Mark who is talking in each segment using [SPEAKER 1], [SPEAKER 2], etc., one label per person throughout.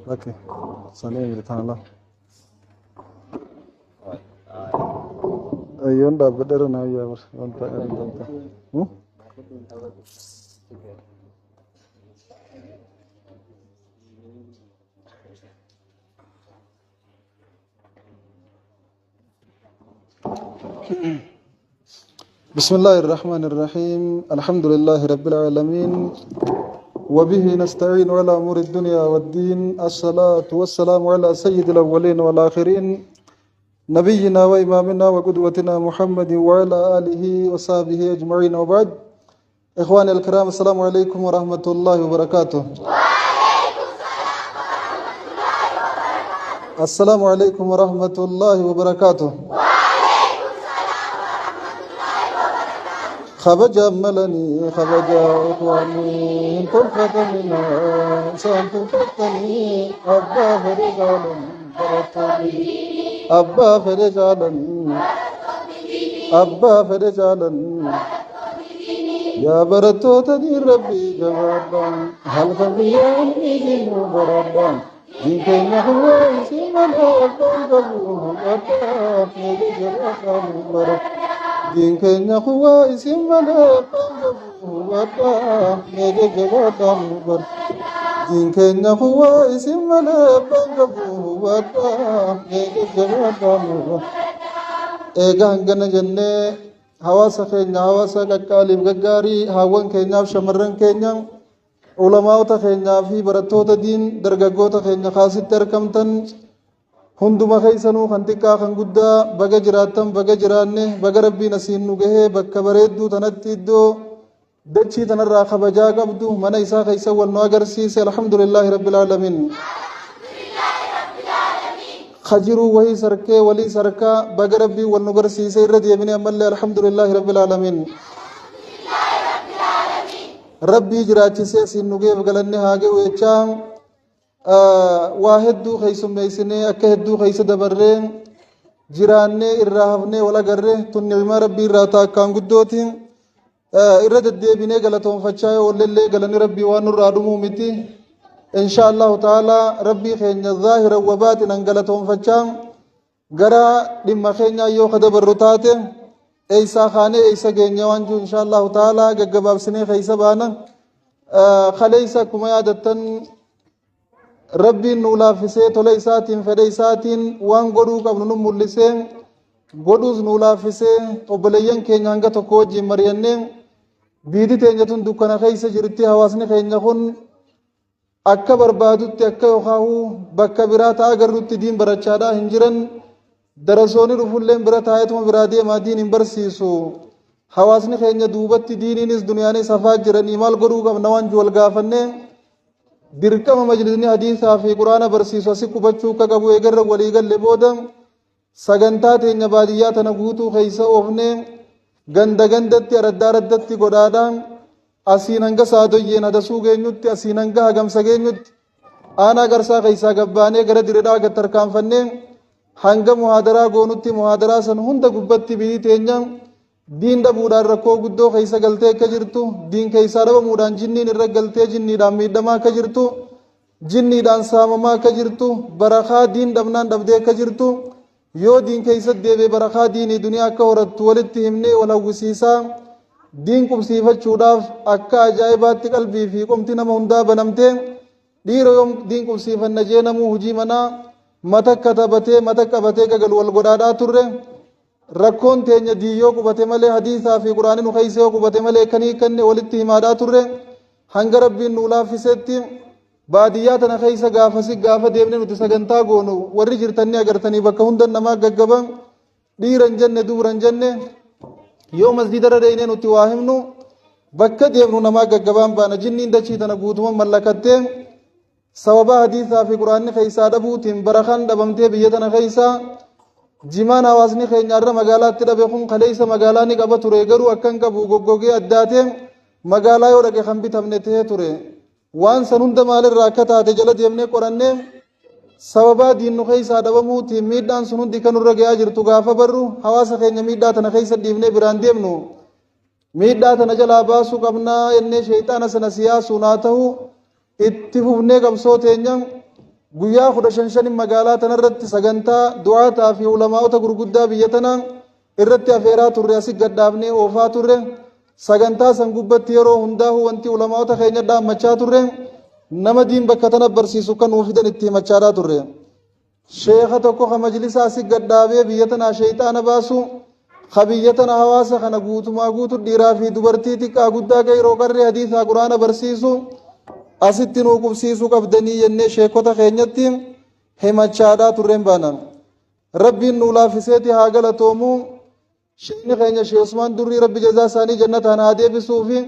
[SPEAKER 1] Lakki. Sanii miti tana laa. Yoon dhaabbadheera naa yaa bar. Wanta wanta. بسم الله الرحمن الرحيم الحمد لله رب العالمين وبه نستعين على أمور الدنيا والدين الصلاة والسلام على سيد الأولين والآخرين نبينا وإمامنا وقدوتنا محمد وعلى آله وصحبه أجمعين وبعد إخواني الكرام السلام عليكم ورحمة الله وبركاته السلام عليكم ورحمة الله وبركاته خبج ملني خبج إخواني طرفة منا سامت فتني أبا فرجال برتني أبا فرجال أبا فرجال يا برتوتني ربي جوابا هل خبيان إذن بربا دين كينا هو اسم Diin keenya huwa isin malee hubadhaa mee jajjabaadhaan bar. Diin keenya huwa isin malee abbaan qabu hubadhaa mee jajjabaadhaan bar. Eega hangana jennee hawaasa keenya hawaasa qaqqaaliif gaggaarii haawwan keenyaaf shamarran keenya ulamaa'ota keenyaa fi barattoota diin dargaggoota keenya kaasitti argamtan hunduma keessanuu kan xiqqaa kan guddaa baga jiraattan baga jiraanne baga rabbiin asiin nu gahee bakka bareedduu tanatti iddoo dachii tanarraa kabajaa qabdu mana isaa keessa wal nu agarsiise alhamdulillaahi rabbil aalamiin. Kajiruu wahii sarkee walii sarkaa baga rabbiin wal nu garsiise irra deebinee ammallee alhamdulillaahi rabbil aalamiin. Rabbii jiraachisee asiin nu gaheef galanni haa ga'u jechaa waa hedduu keessummeessinee akka hedduu keessa dabarree jiraannee irraa hafnee wal agarree tun ni'maa rabbii irraa taakkaan guddooti. Irra deddeebinee galatoonfachaa yoo ollellee galanni rabbii waan nurraa dhumuu miti. Insha Allahu ta'ala rabbii keenya zaahira wa baatinan galatoonfachaa gara dhimma keenyaa yoo ka dabarru taate eeysaa kaanee eeysa geenye waan jiru insha Allahu ta'ala gaggabaabsinee keessa baana. Kaleessa akkuma yaadattan rabbiin nu laaffisee tola isaatiin fedha isaatiin waan godhuu qabnu nu mul'isee godhuus nu laaffisee obboleeyyan keenya hanga tokko wajjin mari'annee biiti teenya tun dukkana keessa jirti hawaasni keenya kun akka barbaadutti akka yookaan bakka biraa ta'a agarrutti diin barachaadhaa hin jiran darasoonni dhufulleen bira taa'eetuma biraa deemaa diin hin barsiisu. Hawaasni keenya duubatti diiniinis duniyaanis hafaa jiranii maal godhuu qabna waan wal gaafannee dirqama majlisni hadiisaa fi quraana barsiisu asi qubachuu akka qabu eegarra walii galle booda sagantaa teenya baadiyyaa tana guutuu keessa oofnee ganda gandatti araddaa araddatti godhaadhaan asiin hanga saadoyyeen hadasuu geenyutti asiin hanga hagamsa geenyutti aanaa garsaa keessaa gabbaanee gara diredhaa gad tarkaanfannee hanga muhaadaraa goonutti muhaadaraa san hunda gubbatti biyyi teenya diin dhabuudhaan rakkoo guddoo keessa galtee akka jirtu diin keessaa dhabamuudhaan jinniin irra galtee jinniidhaan miidhamaa akka jirtu jinniidhaan saamamaa akka jirtu barakaa diin dhabnaan dhabdee akka jirtu yoo diin keessatti deebi'e barakaa diinii duniyaa akka horattu walitti himnee wal hawwisiisaa diin qubsiifachuudhaaf akka ajaa'ibaatti qalbii fi qomti nama hundaa banamtee dhiira yoom diin qubsiifanna jee namuu hojii manaa mata katabatee mata qabatee gagalu wal godhaadhaa turre. Rakkoon teenya diin yoo qubate malee hadiisaa fi quraanii nu keessa yoo qubate malee kan hiikanne walitti himaadhaa turre hanga rabbiin nu laaffisetti baadiyyaa tana keessa gaafasi gaafa deemne nuti sagantaa goonu warri jirtanii agartanii bakka hunda namaa gaggaban dhiira hin jenne dubra hin jenne yoo masjiida irra deemnee nuti waa himnu bakka deemnu namaa gaggabaan baana jinniin dachii tana guutuma mallakattee sababa hadiisaa fi quraanni keessaa dhabuutiin barakaan dhabamtee biyya tana keessaa jimaan hawaasni keenya irra magaalaatti dhabe kun kaleessa magaalaa ni qaba ture garuu akkan qabu goggogee addaatee magaalaa yoo dhaqe kan bitamne ta'ee ture waan san hunda maalirraa akka taate jala deemnee qorannee sababaa diinnu keessaa dhabamuutiin miidhaan sun hundi kan nurra gahaa jirtu gaafa barru hawaasa keenya miidhaa tana keessa dhiifnee biraan deemnu miidhaa tana jalaa baasuu qabnaa jennee sheexaana sana siyaasuun haa ta'u itti fufnee qabsoo teenya Guyyaa 15 shanin magaalaa tanarratti sagantaa du'aataa fi ulamaa'ota gurguddaa biyya tanaa irratti afeeraa turre, asi gadhaabnee oofaa turre. Sagantaa san gubbatti yeroo hundaa'u wanti ulamaa'ota keenya dhaammachaa turre, nama diin bakka tana barsiisu kan nuu fidan itti himachaadhaa turre. Sheekha tokko ka majlisa asi gadhaabee biyya tanaa sheeyxaana baasu, ka biyya tana hawaasa kana guutumaa guutu dhiiraa fi dubartii, xiqqaa guddaa, qeyroo qarree, hadiisaa quraana barsiisu asitti nuu qubsiisuu qabdanii jennee sheekota keenyatti himachaadhaa turreen baana. Rabbiin nuu laaffiseeti haa galatoomu. Sheekni keenya Sheekh Usmaan Durrii, Rabbi jazaa isaanii jannataan haa deebisuu fi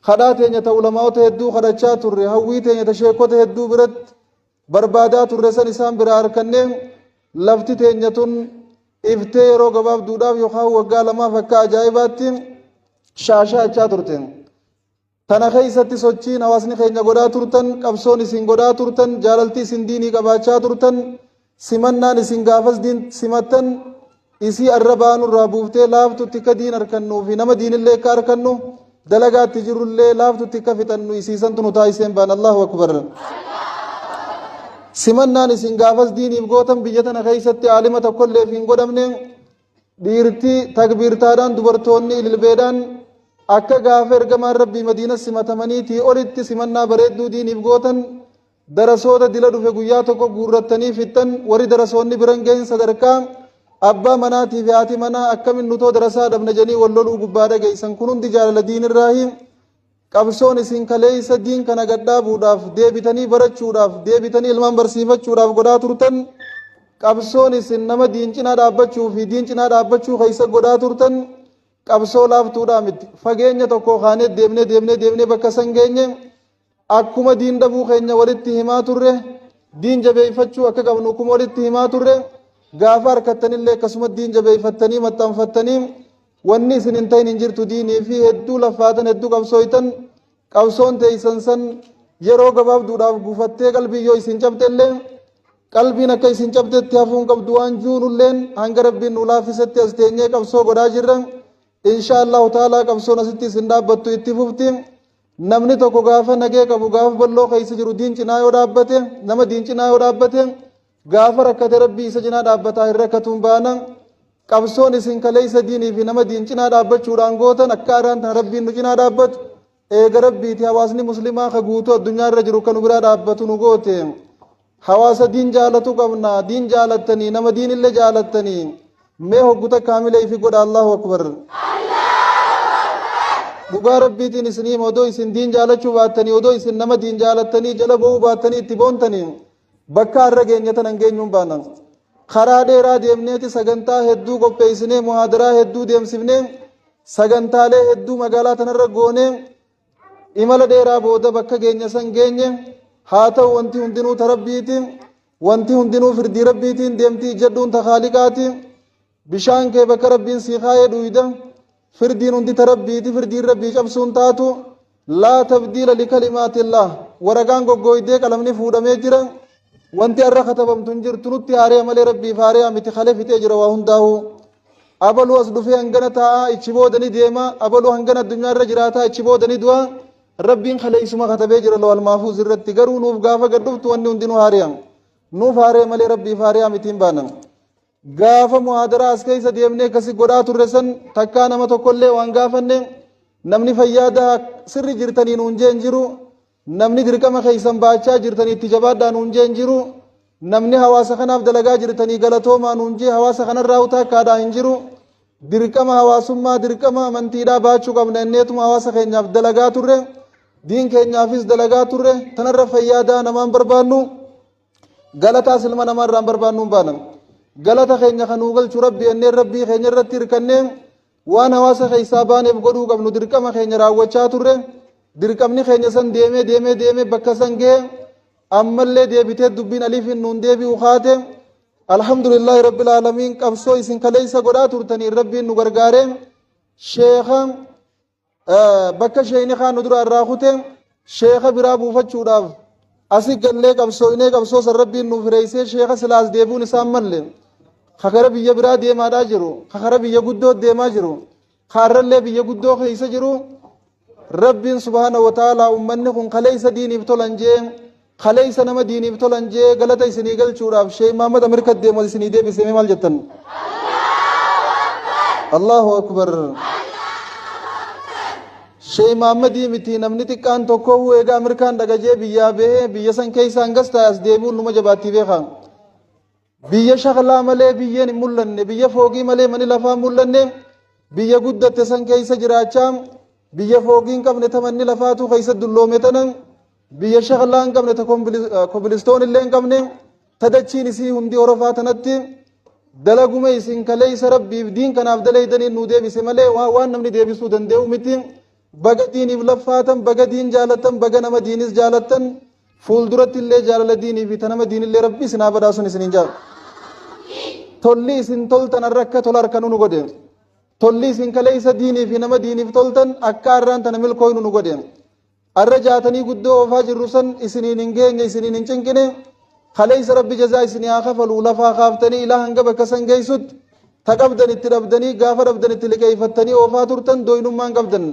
[SPEAKER 1] kadhaa teenya ta ulamaa'ota hedduu kadhachaa turre, hawwii teenya ta sheekota hedduu biratti barbaadaa turre san isaan biraa harkannee, lafti teenya tun iftee yeroo gabaabduudhaaf yookaan waggaa 2f akka ajaa'ibaatti shaashaachaa turte. Tana keessatti sochiin hawaasni keenya godhaa turtan, qabsoon isin godhaa turtan, jaalalti isin diinii qabaachaa turtan, simannaan isin gaafas diin simattan, isii arra baanurraa buuftee laaftutti akka diin harkannuu fi nama diinillee akka harkannu, dalagaatti jirrullee laaftutti akka fixannu isiisantu nu taasiseen baan. Allahu akbar. Simannaan isin gaafas diiniif gootan biyya tana keessatti aalima tokkolleef hin godhamne. Dhiirti takbiirtaadhaan, dubartoonni ililbeedhaan, akka gaafa ergamaan Rabbii Madiina simatamaniitii olitti simannaa bareedduu diiniif gootan. Darasoota dila dhufe guyyaa tokko guurrattanii fixxan. Warri darasoonni biran gahin sadarkaa abbaa manaatii fi haati manaa akkamin nutoo darasaa dhabna jedhanii wal loluu gubbaa dhageessan. Kun hundi jaalala diinirraahi. Qabsoon isin kaleessa diin kana gadhaabuudhaaf, deebitanii barachuudhaaf, deebitanii ilmaan barsiifachuudhaaf godhaa turtan, qabsoon isin nama diin cinaa dhaabbachuu fi diin cinaa dhaabbachuu keessa godhaa turtan qabsoo laaftuudhaa miti. Fageenya tokko kaanee deemnee deemnee deemnee bakka san geenye. Akkuma diin dhabuu keenya walitti himaa turre, diin jabeeffachuu akka qabnu akkuma walitti himaa turre, gaafa harkattanillee akkasuma diin jabeeffattanii maxxanfattanii wanni isin hin ta'in hin jirtu. Diinii fi hedduu laffaatan, hedduu qabsooytan. Qabsoon teeysan san yeroo gabaabduudhaaf gufattee qalbii yoo isin cabxellee, qalbiin akka isin cabtetti hafuun qabdu. Waan juunulleen hanga Rabbiin nu laaffisetti as teenyee qabsoo godhaa jirra. Insha Allahu ta'ala, qabsoon asitti isin dhaabbattu, itti fufti. Namni tokko gaafa nagee qabu, gaafa balloo keessa jiru diin cinaa yoo dhaabbate, nama diin cinaa yoo dhaabbate, gaafa rakkate Rabbii isa cinaa dhaabbataa, hin rakkatuun baana. Qabsoon isin kaleessa diinii fi nama diin cinaa dhaabbachuudhaan gootan akka araan tana Rabbiin nu cinaa dhaabbatu, eega Rabbiiti hawaasni muslimaa ka guutuu addunyaa irra jiru kan nu biraa dhaabbatu nu goote. Hawaasa diin jaalatu qabna. Diin jaalattanii, nama diinillee jaalattanii, mee hogguta kaamila ifi godha. Allahu akbar! Dhugaa Rabbiitiin isinii, odoo isin diin jaalachuu baattanii, odoo isin nama diin jaalattanii jala bo'uu baattanii itti boontanii, bakka har'a geenya tanan geenyuun baana. Karaa dheeraa deemneeti sagantaa hedduu qopheessinee, muhaadaraa hedduu deemsifnee, sagantaalee hedduu magaalaa tanarra goonee, imala dheeraa booda bakka geenya san geenye. Haa ta'u, wanti hundinuu ta Rabbiiti, wanti hundinuu firdii Rabbiitiin deemtii, ijjadhuun ta Khaaliqaati. Bishaan kee bakka Rabbiin sii kaayee dhuyda. Firdiin hundi ta Rabbiiti, firdiin Rabbii cabsuun taatu. Laa tabdiila likalimaatillah. Waraqaan goggooydee qalamni fuudhamee jira, wanti har'a katabamtu hin jirtu. Nutti haaree malee Rabbiif haaree miti. Kalee fixee jira waa hundaa'u. Abaluu as dhufee hangana taa'aa, ichi booda ni deema. Abaluu hangana addunyaa irra jiraataa, ichi booda ni du'a. Rabbiin kaleessuma katabee jira lawal maafuuz irratti. Garuu nuuf gaafa gad dhuftu wanni hundinuu haari'a, nuuf haaree malee Rabbiif haari'a mitiin baana. Gaafa muhaadaraa as keessa deemnee akkasi godhaa turre san takkaa nama tokkollee waan gaafanne, namni fayyaada sirri jirtanii nuun jeen jiru. Namni dirqama keessan baachaa jirtanii, itti jabaadhaa nuun jeen jiru. Namni hawaasa kanaaf dalagaa jirtanii, galatoomaa nuun jee hawaasa kanarraa utaakkaadhaa hin jiru. Dirqama hawaasummaa, dirqama amantiidhaa baachuu qabna inneetuma hawaasa keenyaaf dalagaa turre, diin keenyaafis dalagaa turre. Tanarra fayyaadaa namaan barbaannu, galataas ilma namaa irraan barbaannu hin baana. Galata keenya kan nuu galchu Rabbi enneen Rabbii keenya irratti hirkannee waan hawaasa keessaa baaneef godhuu qabnu dirqama keenya raawwachaa turre. Dirqamni keenya san deemee deemee deemee bakka san ga'e. Ammallee deebitee dubbiin aliifin nuun deebi'u kaate. Alhamdulillahi rabbil aalamiin, qabsoo isin kaleessa godhaa turtanii Rabbiin nu gargaare. Sheeka bakka sheeyni kaan nu dura irraa kute sheeka biraa buufachuudhaaf asi gallee qabsooynee, qabsoo san Rabbiin nuuf hireessee, sheeka silaas deebi'uun isaan malle kakara biyya biraa deemaadhaa jiru, kakara biyya guddoo deemaa jiru, kaarrallee biyya guddoo keessa jiru. Rabbiin subhaana wa ta'ala ummanni kun kaleessa diiniif tolan jee. Kaleessa nama diiniif tolan jee galata isinii galchuudhaaf Sheekh Mahammad Ameerikaa deemu isinii deebisee maal jettan? Allahu Akbar. Sheekh Mahammadii miti, namni xiqqaan tokko egaa Ameerikaan dhagajee biyyaa bahee biyya san keessaa hangas taa'e as deebi'uun numa jabaattii beekaa. Biyya shaklaa malee biyyeen hin mul'anne, biyya foogii malee mani lafaa hin mul'anne, biyya guddatte san keessa jiraachaa, biyya foogii hin qabne tamanni lafaatu keessa dulloome tana, biyya shaklaa hin qabne ta kobilistoon illee hin qabne, tadachiin isii hundi horofaa tanatti dalaguma isin kaleessa Rabbiif diin kanaaf dalaydaniin nuu deebise malee waan namni deebisuu danda'u miti. Baga diiniif laffaatan, baga diin jaalattan, baga nama diinis jaalattan, fuulduratti illee jaalala diinii fi tanama diinillee Rabbi isin haa badhaasuun isiniin jaala. Tolli isin toltan har'a akka tola harkanuu nu godhe. Tolli isin kaleessa diinii fi nama diiniif toltan akka har'aan tana milkooynu nu godhe. Har'a jaatanii guddoo oofaa jirru san isiniin hin geenye, isiniin hin cinqine. Kaleessa Rabbi jazaa isinii haa kafalu. Lafaa kaaftanii ilaa hanga bakka san geessutti ta qabdan itti dhabdanii, gaafa dhabdan itti liqeeffattanii oofaa turtan, doyinummaan qabdan.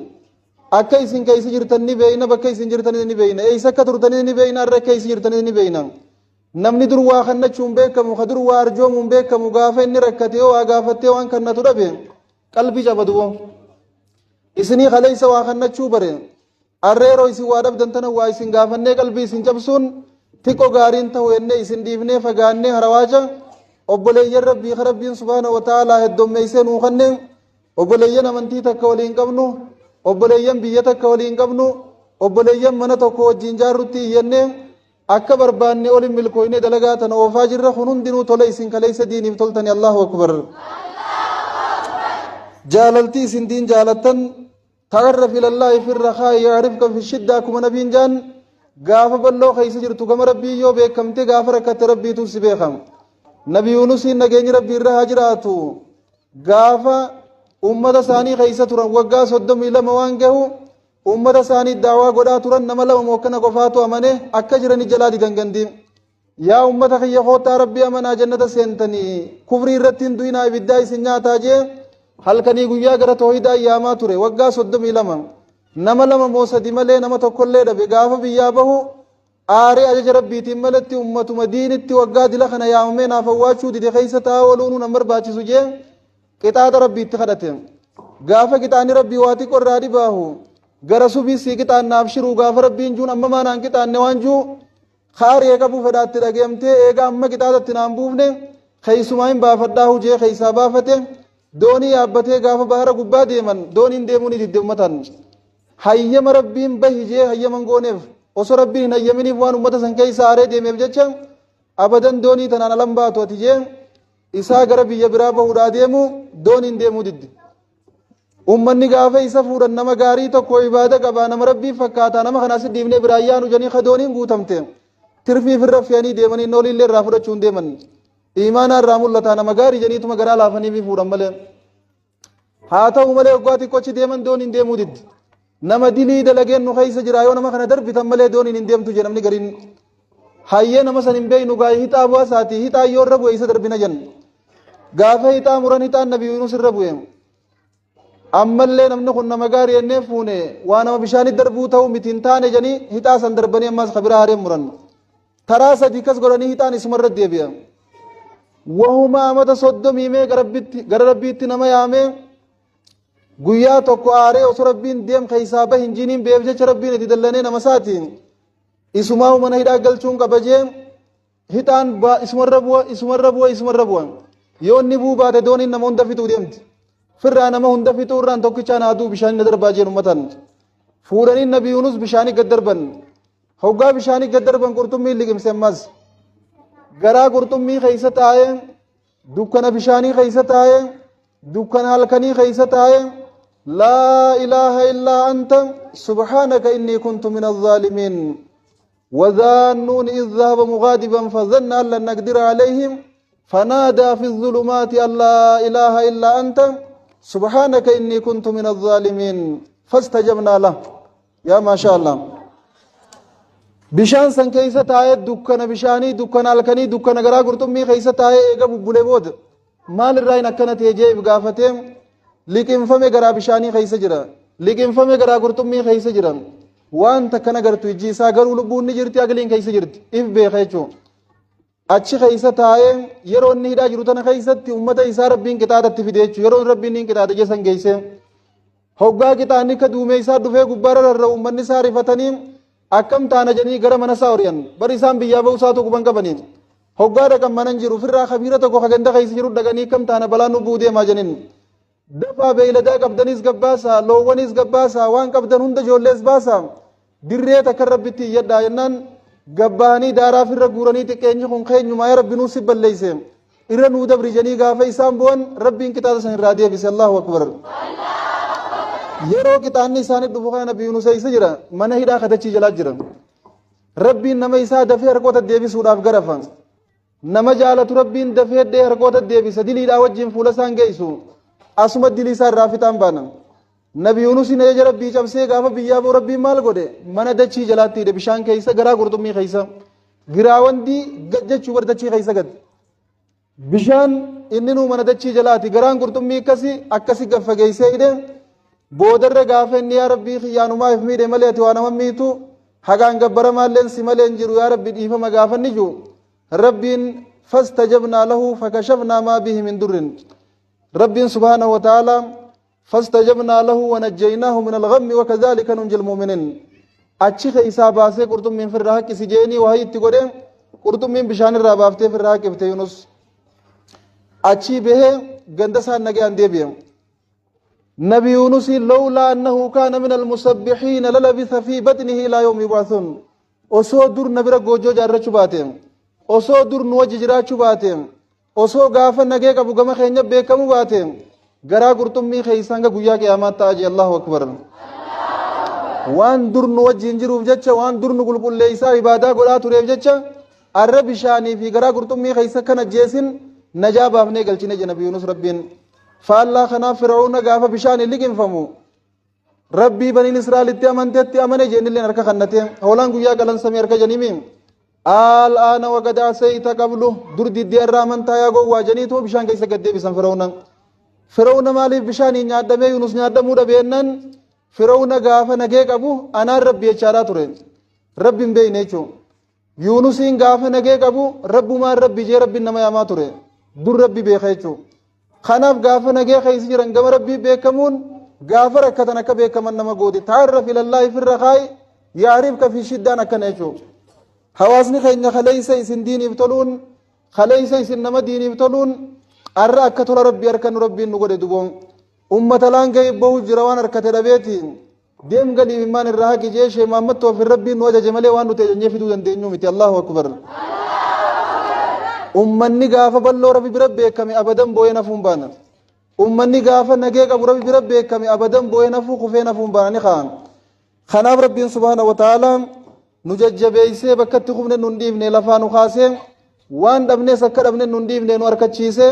[SPEAKER 1] Akka isin keessa jirtan ni beeyna, bakka isin jirtan ni beeyna, eessa akka turtan ni beeyna, har'a akka isin jirtan ni beeyna. Namni dur waa kannachuun beekamu, ka dur waa arjoomuun beekamu, gaafa inni rakkate yoo waa gaafattee waan kannatu dhabe qalbii cabadu. Isinii kaleessa waa kannachuu bare, har'a yeroo isin waa dhabdan tana waa isin gaafannee qalbii isin cabsuun xiqqoo gaariin ta'u jennee isin dhiifnee fagaannee harawaaca obboleeyyan Rabbii ka Rabbiin subhaanahu wa ta'aalaa heddommeessee nuu kanneen, obboleeyyan amantii takka waliin qabnu, obboleeyyan biyya takka waliin qabnu, obboleeyyan mana tokko wajjin jaarrutti iyyannee akka barbaanne olin milkooyne dalagaa tana oofaa jirra. Kun hundinuu tola isin kaleessa diiniif toltani. Allahu Akbar. Jaalaltii isin diin jaalattan, ta'arraf ilallaahi fi rakhaa ya'rifka fi shidda, akkuma nabiin jaan, gaafa balloo keessa jirtu gama Rabbii yoo beekamte, gaafa rakkatte Rabbiitu si beekama. Nabi Yuunusiin nageenyi Rabbii irra haa jiraatu, gaafa ummata isaanii keessa turan waggaa 32 waan gahu ummata isaanii daawaa godhaa turan, nama lama mookkana qofaatu amane, akka jirani jalaa didan gandi. Yaa ummata kiyya, koottaa Rabbii amanaa, jannata seentanii, kufrii irratti hin du'inaa, ibiddaa isin nyaataa jee halkanii guyyaa gara toohidaa yaamaa ture waggaa 32. Nama lama moo sadi malee nama tokkollee dhabe. Gaafa biyyaa bahu aaree ajaja Rabbiitiin malatti ummatuma diinitti waggaa dila kana yaamamee naaf awwaachuu dide keessa taa'aa ooluun nan barbaachisu jee qixaaxa Rabbiitti kadhate. Gaafa qixaanni Rabbii waa xiqqoo irraa dhibaahu gara subii sii qixaannaaf shiruu gaafa Rabbiin juun amma maanaan qixaanne waan juu kaaree qabu fedhaatti dhageemtee, eega amma qixaaxatti naan buufne keessumaa hin baafadhaa hujee keessaa baafate. Doonii yaabbatee gaafa bahara gubbaa deeman dooniin deemuu ni didde ummatan. Hayyama Rabbiin bahi jee hayyaman gooneef. Osoo Rabbiin hin hayyaminiif waan ummata san keessa aaree deemeef jecha, abadan doonii tanaan alan baatu ati jee isaa gara biyya biraa bahuudhaa deemu dooniin deemuu didde. Ummanni gaafa isa fuudhan nama gaarii tokko, ibaada qabaa, nama Rabbii fakkaataa, nama kana asi dhiifnee biraa yaanu janii ka dooniin guutamte tirfii firra fe'anii deemanii nooliillee irraa fudhachuun deeman. Imaanaa irraa mul'ataa, nama gaarii janiituma garaa laafanii fi fuudhan malee. Haa ta'u malee waggaa xiqqoochi deeman dooniin deemuu diddi. Nama dilii dalageen nu keessa jira, yoo nama kana darbitan malee dooniin hin deemtu jedhe namni gariin. Hayyee, nama san hin beeynu gaa, hixaa bu'aa isaati, hixaa yoo irra bu'e isa darbina jenna. Gaafa hixaa muran hixaan Nabi Yunus irra bu'e. Ammallee namni kun nama gaarii jennee fuune, waa nama bishaanii darbuu ta'uu miti hin taane jedhanii hixaa san darbanii ammas kabiraa hareen muran. Taraa sadii kas godhanii hixaan isuma irra deebi'a. Wahuma amata 30 mee gara Rabbiitti nama yaamee guyyaa tokko aaree osoo Rabbiin deem keessaa bahin jiiniin beef jecha Rabbiin itti dallanee nama isaatiin isumaa mana hidhaa galchuun qaba jee hixaan isumarra bu'a, isumarra bu'a, isumarra bu'a. Yoo inni bu'uu baate dooniin nama hunda fixuu deemti. Firraa nama hunda fixuu irraan tokkichaan haaduu bishaan na darbaa jeen ummatan. Fuudhanii Nabi Yunus bishaanii gad darban. Hoggaa bishaanii gad darban qurxummiin liqimse ammas. Garaa qurxummii keessa taa'ee, dukkana bishaanii keessa taa'ee, dukkana halkanii keessa taa'ee, laa ilaaha illaa anta subhaanaka innii kuntu min azzaalimiin. وذا النون إذ ذهب مغاضبا فظن أن لن نقدر عليهم فنادى في الظلمات أن لا إله إلا أنت سبحانك إني كنت من الظالمين فاستجبنا له. يا ما شاء الله، bishaan san keessa taa'ee, dukkana bishaanii, dukkana halkanii, dukkana garaa qurxummii keessa taa'ee eega bubbulee booda maal irraa hin akkana ta'e jee gaafatee liqinfame. Garaa bishaanii keessa jira, liqinfame, garaa qurxummii keessa jira. Waan takka nagartu ijji isaa, garuu lubbuun ni jirti, aqliin keessa jirti, if beeka jechuudha. Achi keessa taa'ee yeroo inni hidhaa jiru tana keessatti ummata isaa Rabbiin qixaaxatti fide jechuudha. Yeroo Rabbiin inni qixaaxe jesan geesse. Hoggaa qixaanni akka duumee isaa dhufee gubbaarra rarra'u, uummanni isaa rifatanii akkam taana jedhanii gara mana isaa ori'an. Bari isaan biyyaa ba'uu isaatu quban qabanii. Hoggaa dhaqan mana hin jiru. Ofirraa kabiira tokko ka ganda keessa jiru dhaqanii, akkam taana, balaan nu bu'uu deemaa jedhaniin. Dafaa beeyladaa qabdanis gabbaasaa, loowwanis gabbaasaa, waan qabdan hunda ijoollees baasaa. Dirree takka Rabbitti iyyadhaa jennaan gabbaanii daaraa firra guuranii, xiqqeenyi kun keenyumaa, yaa Rabbi nuu si balleeyse. Irra nuu dabri jedhanii gaafa isaan bu'an, Rabbiin qixaaxa san irraa deebise. Allahu akbar. Yeroo qixaanni isaanii dhufu kana Nabi Yunus eessa jira? Mana hidhaa kadachii jalaa jira. Rabbiin nama isaa dafee harkoota deebisuudhaaf garafa. Nama jaalatu Rabbiin dafee dhee harkoota deebisa. Diliidhaa wajjin fuula isaan geessu. Asuma dilii isaa irraa fixaan baana. Nabi Yunusin ajaja Rabbii cabsee gaafa biyyaa ba'u Rabbiin maal godhe? Mana dachii jalaatti hidhe, bishaan keessa, garaa qurxummii keessa. Giraawandii gad jechuu bar, dachii keessa gad. Bishaan inni nuu mana dachii jalaati. Garaan qurxummii akkasi akkasi gad fageessee hidhe. Boodarra gaafa inni, "Yaa Rabbii kiyyaanumaa if miidhe malee ati waa nama miitu, hagaan gabbaramaalleen si malee hin jiru, yaa Rabbi dhiifama" gaafanni jiru. Rabbiin فاستجبنا له فكشفنا ما به من ضر. Rabbiin سبحانه وتعالى فاستجبنا له ونجيناه من الغم وكذلك ننجي المؤمنين. Achi keessaa baasee qurxummiin firraa haqqisi jeenii wahii itti godhe, qurxummiin bishaan irraa baaftee firraa haqqifte. Yunus achii bahee ganda isaan nagayaan deebi'e. Nabi Yunus لولا أنه كان من المسبحين للبث في بطنه إلى يوم يبعثون. Osoo dur na bira goojoo jaarrachuu baate, osoo dur nu wajji jiraachuu baate, osoo gaafa nagee qabu gama keenya beekamuu baate, garaa qurxummii keessa hanga guyyaa qiyaamaa ta'a jee. Allahu akbar. Waan dur nu wajjin jiruuf jecha, waan dur nu qulqulleessaa ibaadaa godhaa tureef jecha, arra bishaanii fi garaa qurxummii keessa kan ajjeesin najaa baafnee galchine je Nabi Yunus Rabbiin. Faallaa kanaaf Fir'auna gaafa bishaan hin liqinfamu, Rabbii baniin Israa'elitti amantetti amane jennilleen harka kannate. Hoolaan guyyaa qalan samii harka jenimi. آلآن وقد عصيت قبل, dur diddee irraa amantaa yaa gowwaa jeniitu bishaan keessa gad deebisan Fir'auna. Fir'auna maaliif bishaan hin nyaadhamee Yunus nyaadhamuu dhabeennaan, Fir'auna gaafa nagee qabu anaan Rabbi jechaadhaa ture. Rabbi hin beekne jechuudha. Yunusiin gaafa nagee qabu Rabbumaan Rabbi jee Rabbi nama yaamaa ture. Dur Rabbi beeka jechuudha. Kanaaf gaafa nagee keessa jiran gama Rabbii beekamuun gaafa rakkatan akka beekaman nama gooti. تعرف إلى الله في الرخاء يعرفك في الشدة n akkana jechuudha. Hawaasni keenya kaleessa isin diiniif toluun, kaleessa isin nama diiniif toluun, arra akka tola Rabbii harka nu Rabbiin nu godhe duboon. Ummata laan ga'ee bahu jira waan harkate dhabeeti. Deem galii immaan irraa haqi jee shee Maammattoo fi Rabbiin nu ajaje malee waan nuti ajajnee fiduu dandeenyu miti. Allahu akbar. Ummanni gaafa bal'oo Rabbi bira beekame abadan boo'ee nafuun baana. Ummanni gaafa nagee qabu Rabbi bira beekame abadan boo'ee nafuu, kufee nafuun baana, ni ka'an. Kanaaf Rabbiin سبحانه وتعالى nu jajjabeessee bakka itti kufne nu hin dhiifne, lafaa nu kaasee, waan dhabnes akka dhabne nu hin dhiifne, nu harkachiisee,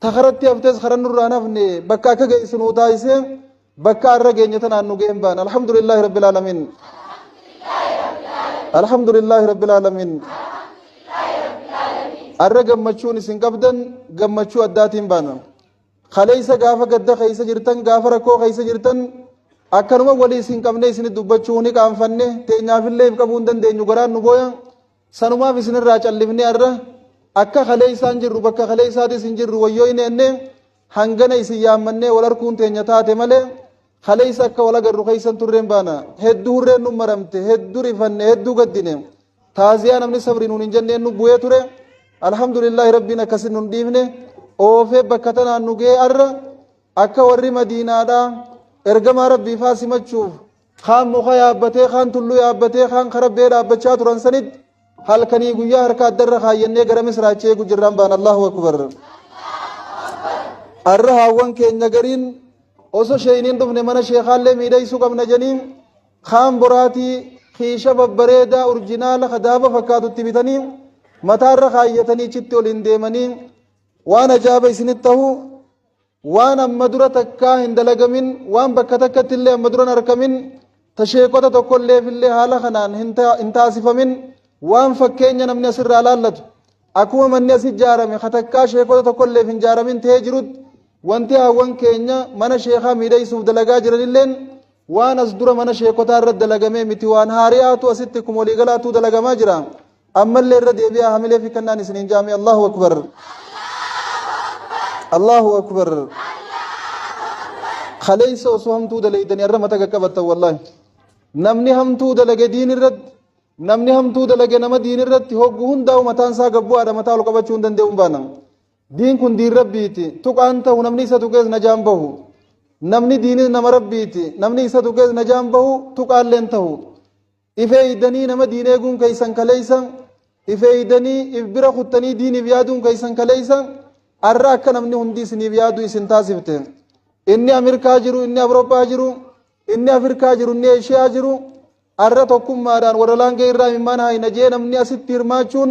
[SPEAKER 1] takaratti haftes kara nurraa hafne bakka akka geessu nu taasisee, bakka arra geenye tanaan nu ga'een baana. الحمد لله رب العالمين. الحمد لله رب العالمين. Arra gammachuun isin qabdan gammachuu addaatiin baana. Kaleessa gaafa gadda keessa jirtan, gaafa rakkoo keessa jirtan, akkanuma walii isin qabne isin dubbachuu ni qaanfanne, teenyaafillee if qabuu hin dandeenyu, garaan nu booya. Sanumaaf isinirraa callifne. Arra akka kaleessaan jirru, bakka kaleessaatis hin jirru, wayyoo hin enne hangana isin yaammannee wal harkuun teenya taate malee, kaleessa akka wal agarru keessan turreen baana. Hedduu hurreen nu maramte, hedduu rifanne, hedduu gaddine, taaziyaa namni sabri nuun hin jenneen nu bu'ee ture. Alhamdulillahi, Rabbiin akkasin nun dhiifne, oofee bakka tanaan nu ga'ee. Arra akka warri Madiinaadhaa ergamaa Rabbii faa simachuuf kaan muka yaabbatee, kaan tulluu yaabbatee, kaan karabbee dhaabbachaa turan sanitti, halkanii guyyaa harka addarra kaayyannee gara misraachee eegu jirraan baan. Allahu akbar. Arra haawwan keenya gariin osoo sheeyiniin dhufne mana sheekaallee miidhaysuu qabna jeniin, kaan boraatii kiisha babbareedaa original kadaaba fakkaatutti bitanii mataarra kaayyatanii ichitti oliin deemanii, waan ajaa'iba isinitti ta'u, waan amma dura takkaa hin dalagamin, waan bakka takkatti illee amma dura hin argamin, tasheekota tokkolleefillee haala kanaan hin taasifamin, waan fakkeenya namni asirraa laallatu, akkuma manni as ijaarame katakkaa sheekota tokkolleef hin ijaaramin ta'ee jirutti, wanti haawwan keenya mana sheekaa miidhaysuuf dalagaa jiranilleen Waan as dura mana sheekotaa irra dalagamee miti, waan haari'aatu asitti akkuma waliigalaatu dalagamaa jira. Ammallee irra deebi'aa hamilee fi kannaan isiniin jaame. Allahu akbar, Allahu akbar. Kaleessa osoo hamtuu daleeydanii arra mata qaqqabattan. Wallaahi, namni hamtuu dalage diin irratti, namni hamtuu dalage nama diin irratti hoggu hundaa'u mataan isaa gabbu'aadha, mataa ol qabachuu hin danda'u hin baana. Diin kun diin Rabbiiti, tuqaan ta'u namni isa tuqees najaan bahu. Namni diinis nama Rabbiiti, namni isa tuqees najaan bahu, tuqaalleen ta'u. Ifeeydanii nama diin eeguun keeysan kaleeysa, ifeeydanii if bira kuttanii diiniif yaaduun keeysan kaleeysa arra akka namni hundi isiniif yaadu isin taasifte. Inni Ameerikaa jiru, inni Awurooppaa jiru, inni Afrikaa jiru, inni Eeshiyaa jiru arra tokkummaadhaan warra Laangee irraa imimmaan haayna jee namni asitti hirmaachuun,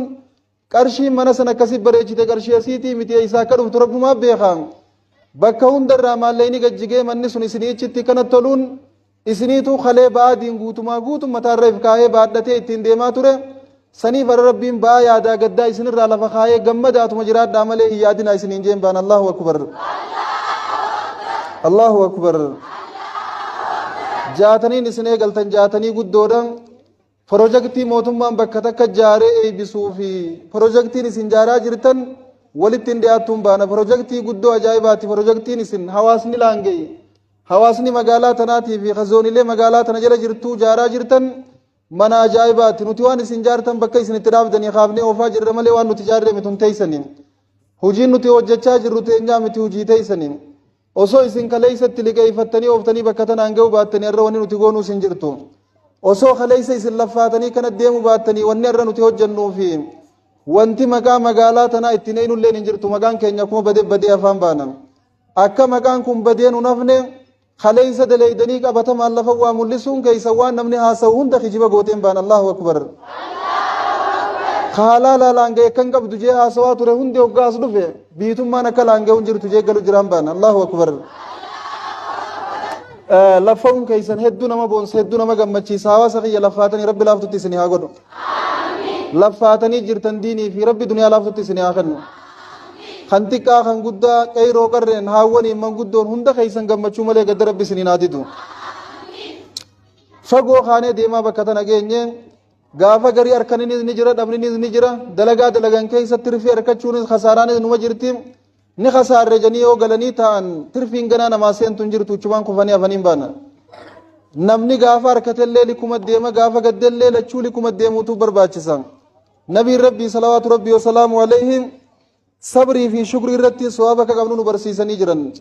[SPEAKER 1] qarshiin mana sana akkasi bareechite qarshii asiitii miti, eessaa akka dhuftu Rabbumaa beeka. Bakka hundarraa maallaqni gajjigee manni sun isinii ichitti kana toluun isiniitu kalee ba'aa diin guutumaa guutum mataarra if kaayee baadhatee ittiin deemaa ture. Saniif har'a Rabbiin ba'aa yaadaa gaddaa isinirraa lafa kaayee gammadaatuma jiraadhaa malee hin yaadinaa isiniin jeen baan. Allahu akbar, Allahu akbar. Jaataniin isin eegaltan jaatanii guddoodha. Pirojektii mootummaan bakka takka jaaree eebbisuu fi pirojektiin isin jaaraa jirtan walitti hin dhiyaattuun baana. Pirojektii guddoo ajaa'ibaati. Pirojektiin isin hawaasni Laangee, hawaasni magaalaa tanaatii fi zoonilee magaalaa tana jala jirtuu jaaraa jirtan mana ajaa'ibaati. Nuti waan isin jaartan bakka isin itti dhaabdanii kaafnee oofaa jirra malee waan nuti jaarree miti hin teessanii. Hojiin nuti hojjechaa jirru teenyaa miti, hojii teessanii. Osoo isin kaleessatti liqeeffattanii ooftanii bakka tanaan ga'uu baattanii har'a wanni nuti goonuu isin jirtu. Osoo kaleessa isin laffaatanii kana deemuu baattanii wanni har'a nuti hojjennuu fi wanti maqaa magaalaa tanaa ittiin eenyulleen hin jirtu. Maqaan keenya akkuma badee badee afaan baana. Akka maqaan kun badee nu nafne kaleessa daleeydanii qabatamaan lafa waa mul'isuun keessa waan namni haasa'u hunda kijiba gooteen baan. Allahu akbar. Haalaa Laangee kan qabdu jee haasawaa ture hundi hoggaas dhufe biitummaan akka Laangee hin jirtu jee galu jiraan baana. Allahu akbar. Laffa'uun keessan hedduu nama boonsa, hedduu nama gammachiisa. Hawaasa kiyya, laffaatanii Rabbi laaftutti isinii haa godhu. Laffaatanii jirtan diinii fi Rabbi duniyaa laaftutti isinii haa kennu. Kan xiqqaa kan guddaa, qeyroo qarreen, haawwaniin manguddoon, hunda keessan gammachuu malee gadda Rabbi isiniin haa didu. Fagoo kaanee deemaa bakka tana geenye. Gaafa garii harkaninis ni jira, dhabninis ni jira. Dalagaa dalagan keessa tirfii harkachuunis kasaaraanis numa jirti. Ni kasaarre janii yoo galanii ta'an tirfiin ganaa namaa seentu hin jirtu, uchumaan kufanii hafaniin baana. Namni gaafa harkatellee likuma deema, gaafa gaddellee lachuu likuma deemuutu barbaachisa. Nabiin Rabbii salawaatu Rabbii wasalaamu alayhi sabrii fi shukrii irratti sawaaba akka qabnu nu barsiisanii jiran.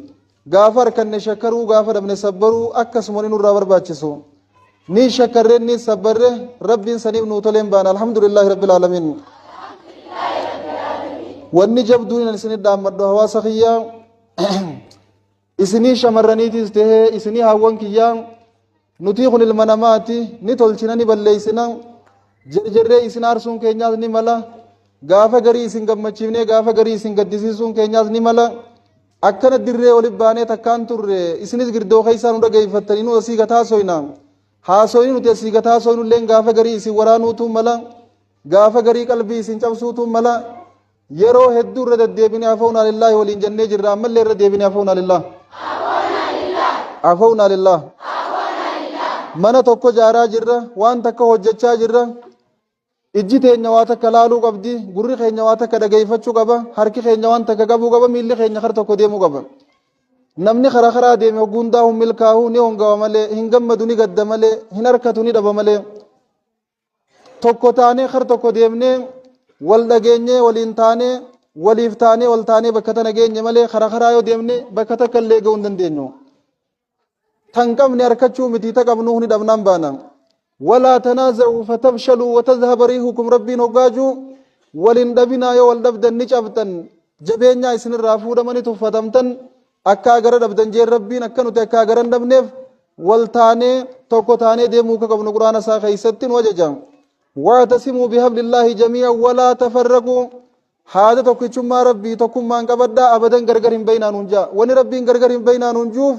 [SPEAKER 1] Gaafa harkanne shakkaruu, gaafa dhabne sabbaruu akkasuma ni nurraa barbaachisu. Ni shakkarree ni sabbarre, Rabbiin saniif nuu toleen baana. Alhamdulillaahi rabbil aalamiin. Wanni jabduun isin dhaammadhu hawaasa kiyyaa, isinii shamarraniitis tahee isinii haawwan kiyyaa, nutii kun ilma namaati, ni tolchina ni balleessina. Jarjarree isin aarsuun keenyaas ni mala. Gaafa garii isin gammachiifnee gaafa garii isin gaddisiisuun keenyaas ni mala. Akkana dirree walitti baanee takkaan turre, isinis girdoo keessaa nu dhageeffattanii nu asii gataa soyna. Haasoyni nuti asii gataa soynu illee gaafa garii isin waraanuutu mala, gaafa garii qalbii isin cabsuutu mala. Yeroo hedduu irra deddeebinee afawnaa lillaahi waliin jennee jirra. Ammallee irra deebinee afawnaa lillah, afawnaa lillah. Mana tokko jaaraa jirra, waan takka hojjechaa jirra. Ijji teenya waa takka laaluu qabdi, gurri keenya waa takka dhageeffachuu qaba, harki keenya waan takka qabuu qaba, miilli keenya kar tokko deemuu qaba. Namni karaa karaa deeme hogguu hundaa hin milkaa'u, ni hongawa malee, hin gammadu ni gadda malee, hin harkatu ni dhaba malee. Tokko taanee kar tokko deemnee wal dhageenyee waliin taanee waliif taanee wal taanee bakka tana geenye malee karaa karaa yoo deemne bakka takka illee ga'uu hin dandeenyu. Tan qabne harkachuu miti, ta qabnuu ni dhabnaan baana. Walaa tanaaza'uu fatafshaluu watadhhaba riihukum Rabbiin hoggaajuu walin dhabinaa, yoo wal dhabdan ni cabxan, jabeenyaa isinirraa fuudhamani tuffatamtan, akka agara dhabdan jeen Rabbiin. Akka nuti akka agara hin dhabneef wal taanee tokko taanee deemuu akka qabnu Quraana isaa keessatti nu ajaja. Wa'tasimuu bihablillaahi jamii'an walaa tafarraquu. Haada tokkichummaa Rabbii tokkummaan qabadhaa, abadan gargar hin bayinaa nuun jaa. Wani Rabbiin gargar hin bayinaa nuun juuf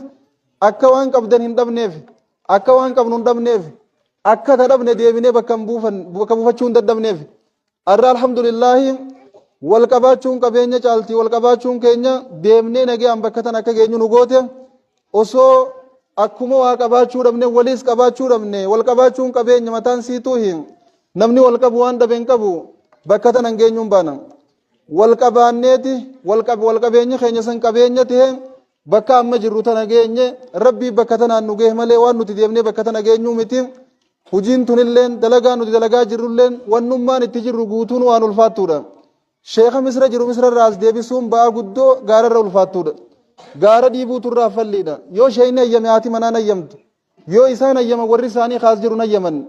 [SPEAKER 1] akka waan qabdan hin dhabneef, akka waan qabnu hin dhabneef, akka ta dhabne deebinee bakka hin buufan bakka buufachuu hin dadhabneef. Arra alhamdulillaahi wal qabaachuun qabeenya caalti. Wal qabaachuun keenya deemnee nagayaan bakka tan akka geenyu nu goote. Osoo Akkuma waa qabaachuu dhabne waliis qabaachuu dhabne. Wal qabaachuun qabeenya mataan siituuhi. Namni wal qabu waan dhabe hin qabu. Bakka tana hin geenyuun baana. Wal qabaanneeti wal qab wal qabeenyi keenya san qabeenya ta'e bakka amma jirru tana geenye. Rabbii bakka tanaan nu gahe malee waan nuti deemnee bakka tana geenyuu miti. Hujiin tunilleen, dalagaa nuti dalagaa jirrulleen, wannummaan itti jirru guutuun waan ulfaattuudha. Sheekha Misra jiru Misra irraa as deebisuun ba'aa guddoo gaara irra ulfaattuudha. Gaara dhiibuutu irraa falliidha. Yoo sheeyni hayyame haati manaan hayyamtu. Yoo isaan hayyaman warri isaanii kaas jiru hayyaman.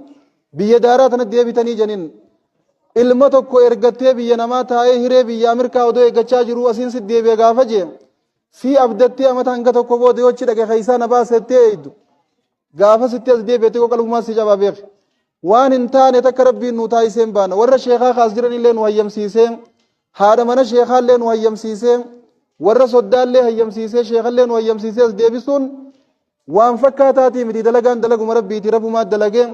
[SPEAKER 1] Biyya daaraa tanatti deebitanii janin. Ilma tokko ergattee biyya namaa taa'ee hiree biyya Amirkaa odoo eeggachaa jiruu asiin si deebi'e gaafa jee. Sii abdattee amata hanga tokko booda yoo achi dhaqe keessaa na baasettee eeydu. Gaafa sitti as deebi'e xiqqoo qalbumaa si cabaa beeki. Waan hin taane takka Rabbiin nu taasisee hin baana. Warra sheekaa kaas jiranillee nu hayyamsiisee, haadha mana sheekaallee nu hayyamsiisee, warra soddaallee hayyamsiisee, sheekallee nu hayyamsiisee as deebisuun waan fakkaataatii miti. Dalagaan dalaguma Rabbiiti, Rabbumaa dalagee.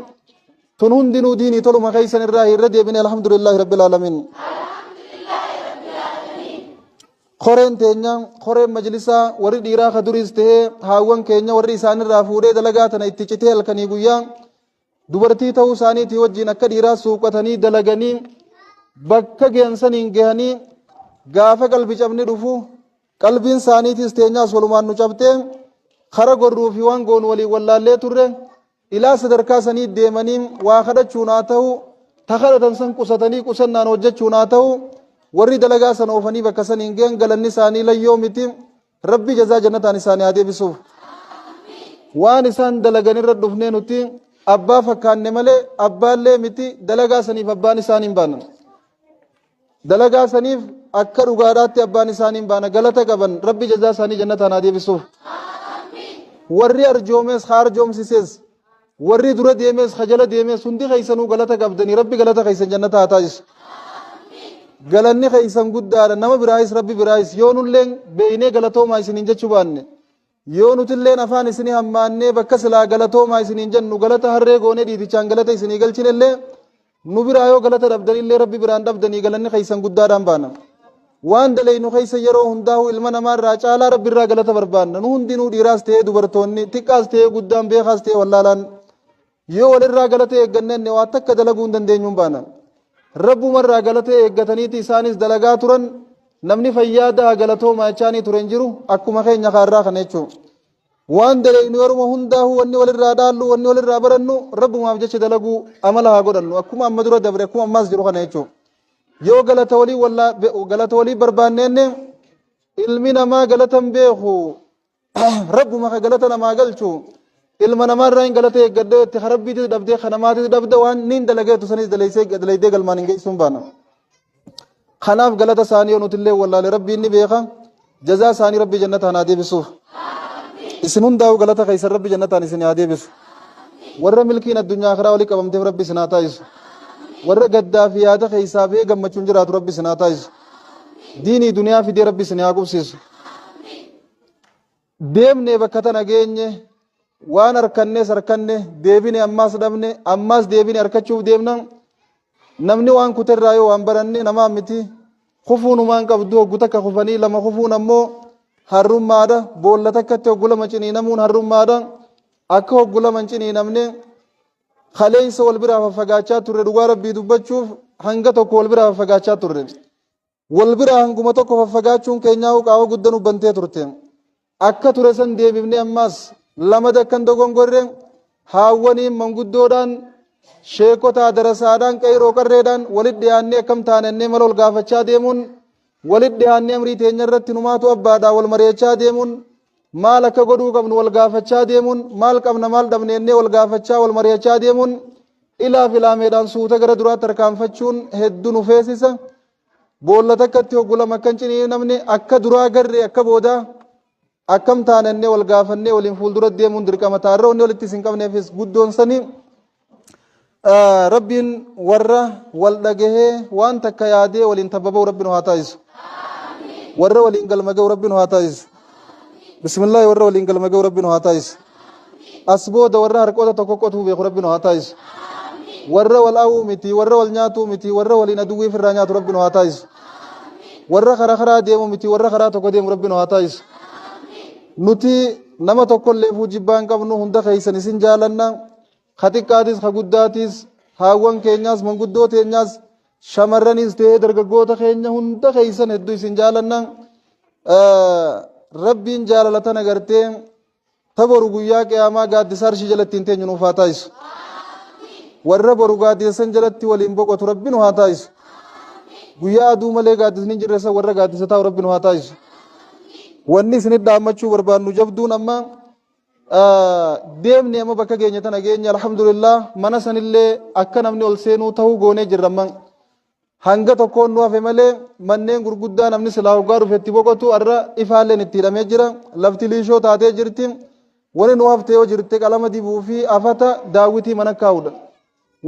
[SPEAKER 1] Tun hundinuu diinii toluma keessan irraa irra deebine. Alhamdulillaahi Rabbil Aalamiin. Koreen teenya, koreen majlisaa, warri dhiiraa ka duriis ta'ee haawwan keenya warri isaanirraa fuudhee dalagaa tana itti citee halkanii guyyaa dubartii ta'uu isaaniitii wajjin akka dhiiraa suuqatanii dalaganii bakka ge'an saniin gahanii, gaafa qalbi cabni dhufu qalbiin isaaniitiis teenyaas walumaan nu cabtee kara gorruu fi waan goonu waliin wallaallee turre. Ilaa sadarkaa sanii deemanii waa kadhachuun haa ta'u, ta kadhatan san qusatanii qusannaan hojjechuun haa ta'u, warri dalagaa sana oofanii bakka saniin gahan galanni isaanii layyoo miti. Rabbi jazaa jannataan isaanii haa deebisuuf. Waan isaan dalagan irra dhufnee nuti abbaa fakkaanne malee abbaallee miti. Dalagaa saniif abbaan isaan hin baana. Dalagaa saniif akka dhugaadhaatti abbaan isaanii hin baana. Galata qaban, Rabbi jazaa isaanii jannataan haa deebisuuf. Warri arjoomes, haa arjoomsises, warri dura deemes, ha jala deemes, hundi keessanuu galata qabdanii. Rabbi galata keessan jannata haa taasisu. Galanni keessan guddaadha. Nama biraayis Rabbi biraayis yoo nulleen beeynee galatoomaa isiniin jechuu baanne, yoo nutilleen afaan isinii hammaannee bakka silaa galatoomaa isiniin jennu galata harree goonee dhiitichaan galata isinii galchinellee, nu biraa yoo galata dhabdanillee Rabbi biraan dhabdanii, galanni keessan guddaadhaan baana. Waan daleynu keessa yeroo hundaa'u ilma namaarraa caalaa Rabbi irraa galata barbaanna. Nu hundinuu, dhiiraas ta'ee dubartoonni, xiqqaas ta'ee guddaan, beekaas ta'ee wallaalaan, yoo walirraa galata eeggannenne waa takka dalaguu hin dandeenyuun baana. Rabbumarraa galata eeggataniiti isaanis dalagaa turan. Namni fayyaa daha galatoomaa jechaanii ture hin jiru akkuma keenya kaarraa kana jechuudha. Waan daleynu yeruma hundaa'u wanni walirraa dhaallu, wanni walirraa barannu, Rabbumaaf jecha dalaguu amala haa godhannu. Akkuma amma dura dabre, akkuma ammaas jiru kana jechuudha. Yoo galata walii wallaa galata walii barbaanneenne, ilmi namaa galata hin beeku. Rabbuma ka galata namaa galchu. Ilma namaarraa hin galata eeggadhee itti ka Rabbiitis dhabdee ka namaatis dhabde, waan niin dalageetu sanis dalaysee dalaydee galmaan hin geessuun baana. Kanaaf galata isaanii yoo nutillee wallaale Rabbiin ni beeka. Jazaa isaanii Rabbi jannataan haa deebisuuf. Isin hundaa'u galata keessan Rabbi jannataan isin haa deebisu. Warra milkiin addunyaa akiraa walii qabamteef Rabbi isin haa taasisu. Warra gaddaa fi yaada keessaa ba'ee gammachuun jiraatu Rabbi isin haa taasisu. Diinii duniyaa fidee Rabbi isin haa qubsiisu. Deemnee bakka tana geenye, waan harkannees harkanne, deebine ammaas dhabne, ammaas deebine harkachuuf deemna. Namni waan kuterraa yoo waan baranne namaa miti. Kufuun humaan qabdu. Hoggu takka kufanii lama kufuun ammoo harrummaadha. Boolla takkatti hoggu lama ciniinamuun harrummaadha. Akka hoggu lama hin ciniinamne, kaleessa wal biraa faffagaachaa turre. Dhugaa Rabbii dubbachuuf hanga tokko wal biraa faffagaachaa turre. Wal biraa hanguma tokko faffagaachuun keenyaa qaawa guddaa nu bantee turte. Akka ture san deebifnee ammaas lamada akkan dogongorre, haawwaniin, manguddoodhaan, sheekotaa, darasaadhaan, qeyroo qarreedhaan walit dhiyaannee akkam taanennee mala ol gaafachaa deemuun, walit dhiyaannee amrii teenya irratti numaatu abbaadhaa wal mari'achaa deemuun, maal akka godhuu qabnu wal gaafachaa deemuun, maal qabna maal dhabneennee wal gaafachaa wal mari'achaa deemuun, ilaa filaameedhaan suuta gara duraatti tarkaanfachuun hedduu nu feesisa. Boolla takkatti hoggu lama akkan ciniinamne, akka duraa garree akka boodaa akkam taanannee wal gaafannee waliin fuuldura deemuun dirqama taarra. Wanni walitti isin qabneefis guddoon sanii. Rabbiin warra wal dhagahee waan takka yaadee waliin tabbaba'u Rabbi nu haa taasisu. Warra waliin galma ga'u Rabbi nu haa taasisu. Bismillaahi, warra waliin galma ga'u Rabbi nu haa taasisu. As booda warra harqoota tokko qotuu beeku Rabbi nu haa taasisu. Warra wal awuu miti, warra wal nyaatuu miti, warra waliin aduwwii ofirraa nyaatu Rabbi nu haa taasisu. Warra karaa karaa deemu miti, warra karaa tokko deemu Rabbi nu haa taasisu. Nuti nama tokkolleefuu jibbaa hin qabnu, hunda keessan isin jaalanna. Ka xiqqaatis ka guddaatis, haawwan keenyaas manguddoo teenyaas, shamarranis ta'ee dargaggoota keenya hunda keessan hedduu isin jaalanna. Rabbiin jaalala tana gartee ta boru guyyaa qiyaamaa gaaddisa arshii jalatti hin teenyu nuuf haa taasisu. Warra boru gaaddisa san jalatti waliin boqotu Rabbi nu haa taasisu. Guyyaa aduu malee gaaddisni hin jirre san warra gaaddisa taa'u Rabbi nu haa taasisu. Wanni isinit dhaammachuu barbaannu jabduun amma deemne amma bakka geenye tana geenye, alhamdulillah. Mana sanillee akka namni ol seenuu ta'uu goonee jirra. Amma hanga tokkoon nu hafe malee manneen gurguddaa namni silaa hoggaa dhufe itti boqotu har'a ifaalleen itti hidhamee jira. Lafti liishoo taatee jirti. Wani nu hafte yoo jirte qalama dibuu fi afata daawwitii mana kaa'udha.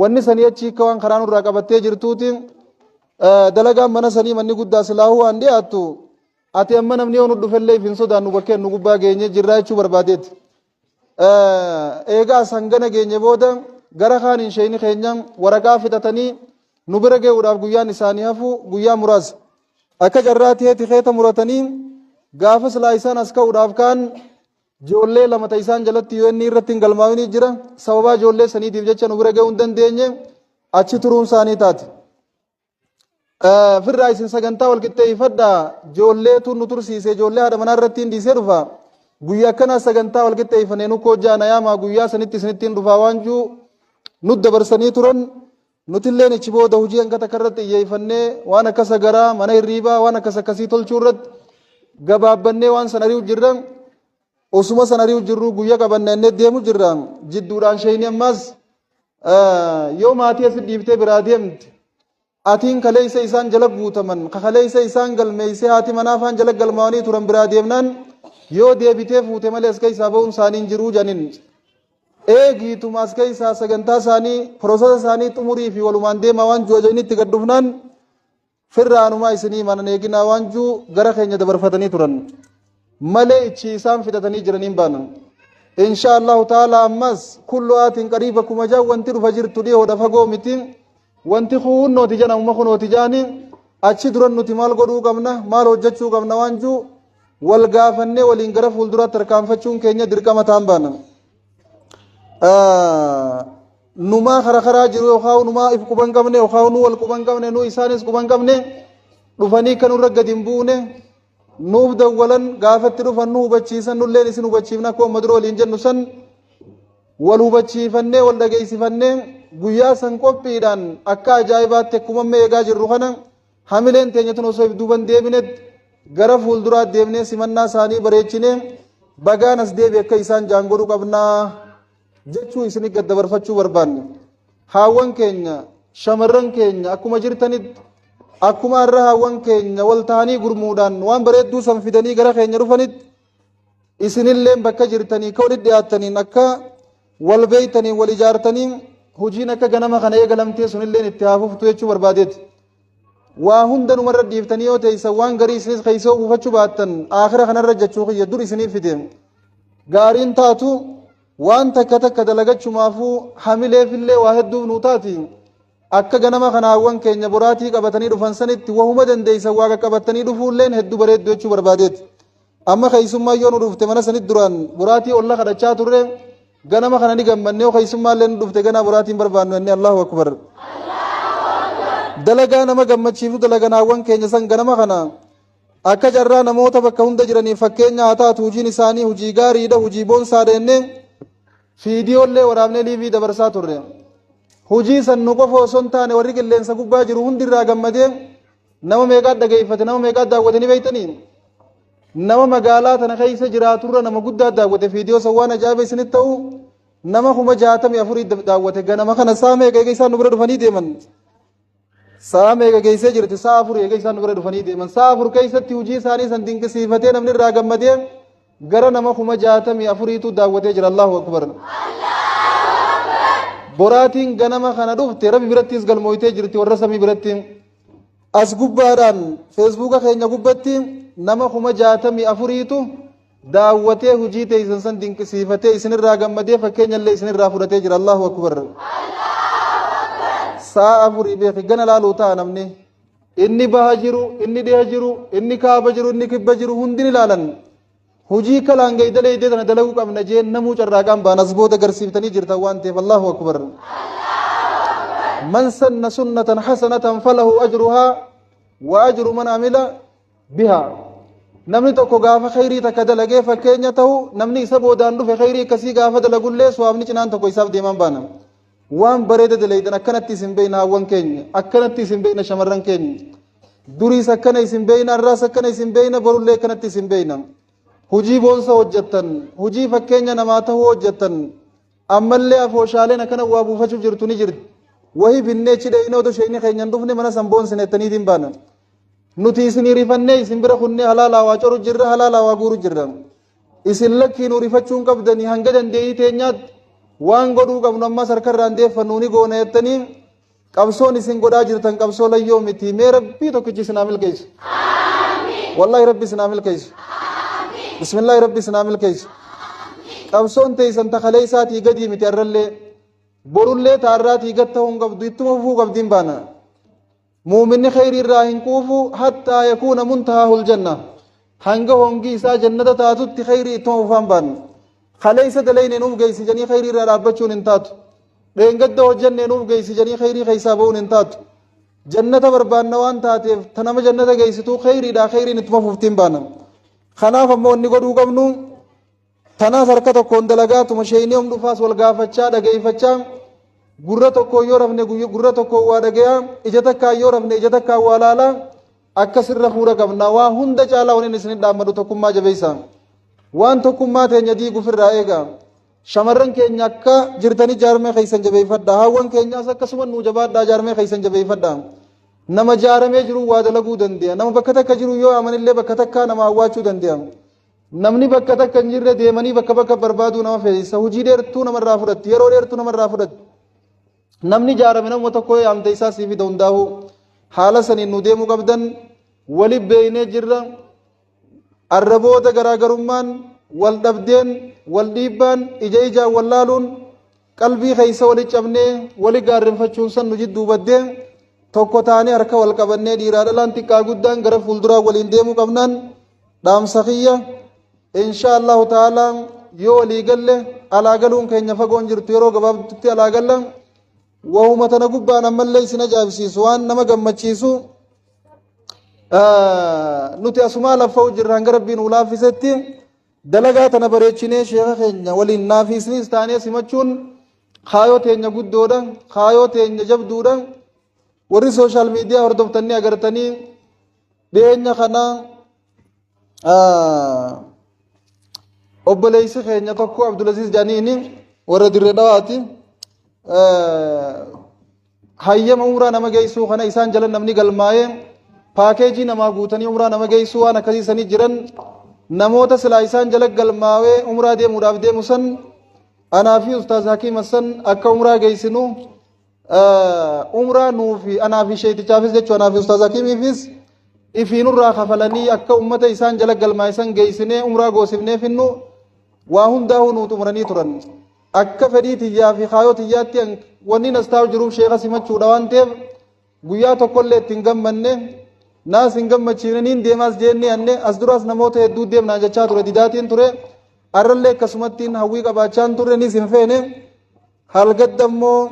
[SPEAKER 1] Wanni sanii achi akka waan karaa nurraa qabattee jirtuuti. Dalagaan mana sanii manni guddaa silaahuu waan dhiyaattu, ati amma namni yoo nu dhufellee if hin sodaannu, bakkeen nu gubbaa geenye jirraa jechuu barbaadeeti. Eegaa hangana geenye booda gara kaaniin sheeyni keenya waraqaa fixatanii nu bira ga'uudhaaf guyyaan isaanii hafu guyyaa muraasa. Akka carraa ta'ee tikeeta muratanii gaafa silaa isaan as ka'uudhaaf ka'an ijoollee lama ta isaan jalatti yoo inni irratti hin galmaa'inii jira. Sababaa ijoollee saniitiif jecha nu bira ga'uu hin dandeenye, achi turuun isaanii taate. Firraa isin sagantaa wal qixxeeffadhaa, ijoolleetu nu tursiise, ijoollee haadha manaa irratti hin dhiisee dhufa. Guyyaa akkanaa sagantaa wal qixxeeffannee nu koo jaana yaamaa, guyyaa sanitti isinitti hin dhufaa waan jiru nu dabarsanii turan. Nutilleen ichi booda hojii hanga takka irratti xiyyeeffannee waan akka sagaraa, mana hirriibaa, waan akkas akkasii tolchuu irratti gabaabbannee waan san ari'u jirra. Osuma san ari'u jirru guyyaa qabanne innee deemu jirra. Jidduudhaan sheeyni ammaas yoo maatii asi dhiiftee biraa deemte, atiin kaleessa isaan jala guutaman, kaleessa isaan galmeessee haati manaa faan jala galmaa'anii turan biraa deemnaan yoo deebitee fuute malee as keessaa ba'uun isaanii hin jiruu janin. Eegiituma as keessaa sagantaa isaanii, process isaanii xumurii fi walumaan deemaa waan jiru ajajni itti gad dhufnaan, firraanumaa isinii manan eeginaa waan jiru gara keenya dabarfatanii turan malee ichi isaan fixatanii jiraniin baanan. Insha Allahu ta'ala ammas kullu aatiin qariiba kuma jaa, wanti dhufa jirtu dhiyoodha, fagoo miti. Wanti kuunnooti jedhamuma kunooti jaani. Achi duran nuti maal godhuu qabna, maal hojjechuu qabna waan jiru wal gaafannee waliin gara fuulduraatti tarkaanfachuun keenya dirqama ta'an baana. Numaa kara karaa jiru yookaan numaa if quban qabne yookaan nu wal quban qabne, nu isaanis quban qabne, dhufanii kan nurra gadi hin buune nuuf dawwalan. Gaafatti dhufan nu hubachiisan, nulleen isin hubachiifna. Akkuma amma dura waliin jennu san wal hubachiifannee wal dhageessifannee guyyaa san qophiidhaan akka ajaa'ibaatti akkuma amma eegaa jirru kana hamileen teenya tun osoo if duuban deebinetti gara fuulduraa deemnee simannaa isaanii bareechinee bagaan as deebi akka isaan jaan godhuu qabnaa jechuu isinii gad dabarfachuu barbaanne. Haawwan keenya, shamarran keenya, akkuma jirtanitti, akkuma har'a haawwan keenya wal ta'anii gurmuudhaan waan bareedduu san fidanii gara keenya dhufanitti, isinilleen bakka jirtanii akka walitti dhiyaattaniin, akka wal beeytaniin, wal ijaartanii hojiin akka ganama kana eegalamtee sunilleen itti haafuftu jechuu barbaadeeti. Waa hunda numarra dhiiftanii yoo teessan waan garii isinis keessoo buufachuu baattan, aakhira kanarra jechuu kiyya dur isiniif fide gaariin taatu. Waan takka takka dalagachumaafuu hamileefillee waa hedduuf nuu taati. Akka ganama kana hawwan keenya boraatii qabatanii dhufan sanitti wahuma dandeessan waa qaqqabattanii dhufuulleen hedduu bareeddu jechuu barbaadeeti. Amma keessummaa yoo nu dhufte mana sanitti duraan boraatii olla kadhachaa turre. Ganama kana ni gammanne. Yoo keessummaallee nu dhufte ganaa boraatiin barbaannu inni. Allahu akbar! Dalagaa nama gammachiiftu dalagan hawwan keenya san ganama kana akka carraa namoota bakka hunda jiraniif fakkeenya haa taatu, hojiin isaanii hojii gaariidha, hojii boonsaadha jennee fiidiyoollee waraabnee live dabarsaa turre. Hojii san nu qofa osoo hin taane warri qilleensa gubbaa jiru hundi irraa gammadee nama meeqaa dhageeffate, nama meeqaa daawwate ni beektanii? Nama magaalaa tana keessa jiraaturra nama guddaa daawwate fiidiyoo san. Waan ajaa'iba isinitti ta'u, nama 64,000 daawwate ganama kana. Saa meeqa eega isaan nu bira dhufanii deeman? Sa'a meeqa geessee jirti? Sa'a 4 eega isaan nu bira dhufanii deeman. Sa'a 4 keessatti hojii isaanii san dinqisiifatee namni irraa gammadee gara nama 64,000tu daawwatee jira. Allahu akbar! Boraatiin ganama kana dhufte Rabbi birattis galmooytee jirti, warra samii biratti. As gubbaadhaan Facebooka keenya gubbatti nama 64,000tu daawwatee hojii teessan san dinqisiifatee isinirraa gammadee fakkeenya illee isinirraa fudhatee jira. Allahu akbar! Sa'a 4 beeki gana laaluu ta'a namni. Inni baha jiru, inni dhiha jiru, inni kaaba jiru, inni kibba jiru hundi ni ilaalan. Hujii kalaan gaydalee tana dalaguu qabna jeen namuu carraaqaan baan as booda garsiiftanii jirtan waan ta'eef. Allahu akbar. Man sanna sunnatan hasanatan falahu ajruhaa wa ajru man amila biha. Namni tokko gaafa khayrii takka dalagee fakkeenya ta'u, namni isa boodaan dhufe khayrii akkasii gaafa dalagullee suwaabni cinaan tokko isaaf deeman baana. Waan bareeda dalaydan akkanatti isin beeyna hawwan keenya, akkanatti isin beeyna shamarran keenya. Duriis akkana isin beeyna, har'aas akkana isin beeyna, borullee akkanatti isin beeyna. Hujii boonsa hojjettan, hujii fakkeenya namaa ta'uu hojjettan. Ammallee afooshaaleen akkana waa buufachuu jirtu ni jirti. Wahii binnee cidha odoo sheekni keenya hin dhufne mana san boonsinettaniitiin baana. Nuti isin rifannee isin bira kunnee halaalaa waa coru jirra, halaalaa waa guuru jirra. Isin lakkii nu rifachuun qabdanii hanga dandeeyii teenyaatti waan godhuu qabnu ammas harkarraan deeffannu ni goona jettanii qabsoon isin godhaa jirtan qabsoo layyoo miti. Mee Rabbii tokkichi isin haa milkeessu. Wallaahi Rabbi isin haa milkeessu. Bismillaahi, Rabbi isin haa milkeessu. Qabsoon teessan takalee isaatii gadii miti, arrallee borullee taarraatii gad ta'uu hin qabdu, ittuma fufuu qabdiin baana. Muuminni khayrii irraa hin quufu hattaa yakuuna muntahaahul janna. Hanga hongi isaa jannata taatutti khayrii ittuma fufaan baana. Kaleessa dalayne nuuf geessi jedhanii khayrii irraa dhaabbachuun hin taatu. Dheengadda hojjannee nuuf geessi jedhanii khayrii keessaa ba'uun hin taatu. Jannata barbaanna waan taateef ta nama jannata geessitu khayriidha, khayriin ittuma fuftiin baana. Kanaaf ammoo inni godhuu qabnu tanaas harka tokkoon dalagaatuma sheeynii om dhufaas wal gaafachaa dhageeffachaa, gurra tokkoon yoo rafne gurra tokkoon waa dhagayaa, ija takkaan yoo rafne ija takkaan waa laalaa akkasirra fuudha qabna. Waa hunda caalaa waniin isin dhaammadu tokkummaa jabeessa. Waan tokkummaa teenya diiguufirraa eega. Shamarran keenya akka jirtanii jaarmee keessan jabeeffadha. Hawwan keenyaas akkasuma nuu jabaadhaa, jaarmee keessan jabeeffadha. Nama jaaramee jiru waa dalaguu danda'a. Nama bakka takka jiru yoo amanillee bakka takkaa nama hawwaachuu danda'a. Namni bakka takka hin jirre deemanii bakka bakka barbaaduu nama feesisa. Hojii dheertuu namarraa fudhatti. Yeroo dheertuu namarraa fudhatti. Namni jaarame nama tokko yaamte isaa sii fida hundaa'u. Haala saniin nu deemuu qabdan wali beeynee jirra. Arraboota garaagarummaan, wal dhabdeen, wal dhiibbaan, ija ijaan wal laaluun, qalbii keessa wali cabnee wali gaarrenfachuun san nu jidduu baddee tokko taanee harka wal qabannee dhiiraa dhalaan xiqqaa guddaan gara fuulduraa waliin deemuu qabnaan dhaamsa kiyya. Insha Allahu ta'ala yoo walii galle alaa galuun keenya fagoon jirtu, yeroo gabaabdutti alaa galla. Wahuma tana gubbaan ammallee isin ajaa'ibsiisu, waan nama gammachiisu, nuti asumaa laffa'u jirra. Hanga Rabbiin nu laaffisetti dalagaa tana bareechinee sheeka keenya waliin naafiisnis taanee simachuun kaayoo teenya guddoodha, kaayoo teenya jabduudha. Warri social media hordoftanii agartanii dhiyeenya kana obboleessi keenya tokko Abdulaziz Janiini warra Dirree Dhawaati. Hayyama umraa nama geessuu kana isaan jala namni galmaa'ee paakeejii namaa guutanii umraa nama geessuu waan akkasii sanii jiran, namoota silaa isaan jala galmaa'ee umraa deemuudhaaf deemu san anaa fi Ustaaz Hakiim Hassan akka umraa geessinu, umraa nuufi anaa fi sheetichaafis jechuun anaa fi Ustaaz Hakiimiifis ifiinurraa kafalanii akka ummata isaan jala galmaa'isan geessinee umraa goosifnee finnu waa hundaa'uu nuu xumuranii turan. Akka fedhii tiyyaa fi kaayoo tiyyaatti wanni nas taa'u jiruuf sheeka simachuudha waan ta'eef guyyaa tokkollee ittiin gammanne naas hin gammachiifne. Niin deemaas jennee anne as duraas namoota hedduu deemnaan jechaa ture, didaatiin ture. Arrallee akkasumattiin hawwii qabaachaan turre, nis hin feene. Halgadda immoo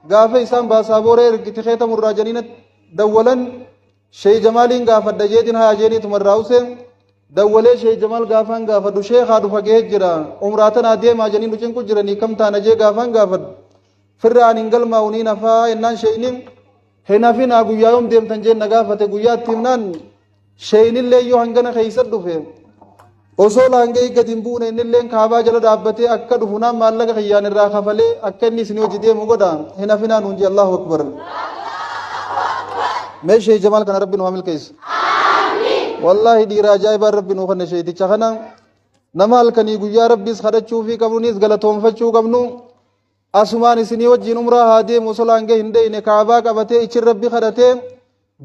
[SPEAKER 1] gaafa isaan baasaa booree ergi tikeeta murraa janiina dawwalan, Shee Jamaaliin gaafadha jeetiin haa jeeniitumarraa usee dawwalee. Shee Jamaal gaafaan gaafadhu, sheekaa dhufa gahee jira, umraa tanaa deemaa janii nu cinqu jiranii, kam taana jee gaafaan gaafadhu, firraan hin galmaa'u niin hafaa jennaan, sheeyni hin hafinaa, guyyaa yoom deemtan jeen na gaafate. Guyyaa itti himnaan sheeynillee yoo hangana keessa dhufe osoo laangee gadi hin buune innilleen kaabaa jala dhaabbatee akka dhufu naan maallaqa kiyyaan irraa kafalee akka inni isinii hojii deemu godha, hin hafinaa nuun jee. Allahu akbar. Mee Shee Jamaal kana Rabbi nu haa milkeessu. Wallaahi dhiira ajaa'ibaan Rabbi nuu kanne sheeticha kana. Nama halkanii guyyaa Rabbiis kadhachuu fi qabnunis galatoonfachuu qabnu. Asumaan isinii wajjin umraa haa deemu, osoo laangee hin deeyne kaabaa qabatee ichin Rabbi kadhatee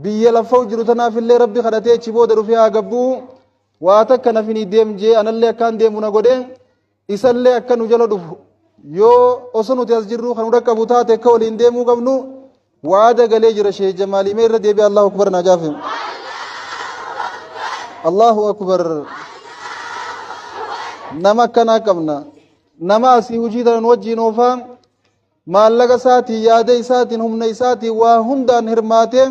[SPEAKER 1] biyya lafa jiru tanaaf illee Rabbi kadhatee ichi booda dhufee haa gabbuu. Waa takka nafinii deem jee anallee akkaan deemu na godhe, isallee akka nu jala dhufu yoo osoo nuti as jirru kan nu dhaqqabu taate akka waliin deemuu qabnu waada galee jira. Shee Jamaalii mee irra deebi'e Allahu akbar naa jaafe. Allahu akbar. Nama akkanaa qabna. Nama asii hujii tana nu wajjiin oofaa, maallaqa isaatiin, yaada isaatiin, humna isaatiin waa hundaan hirmaatee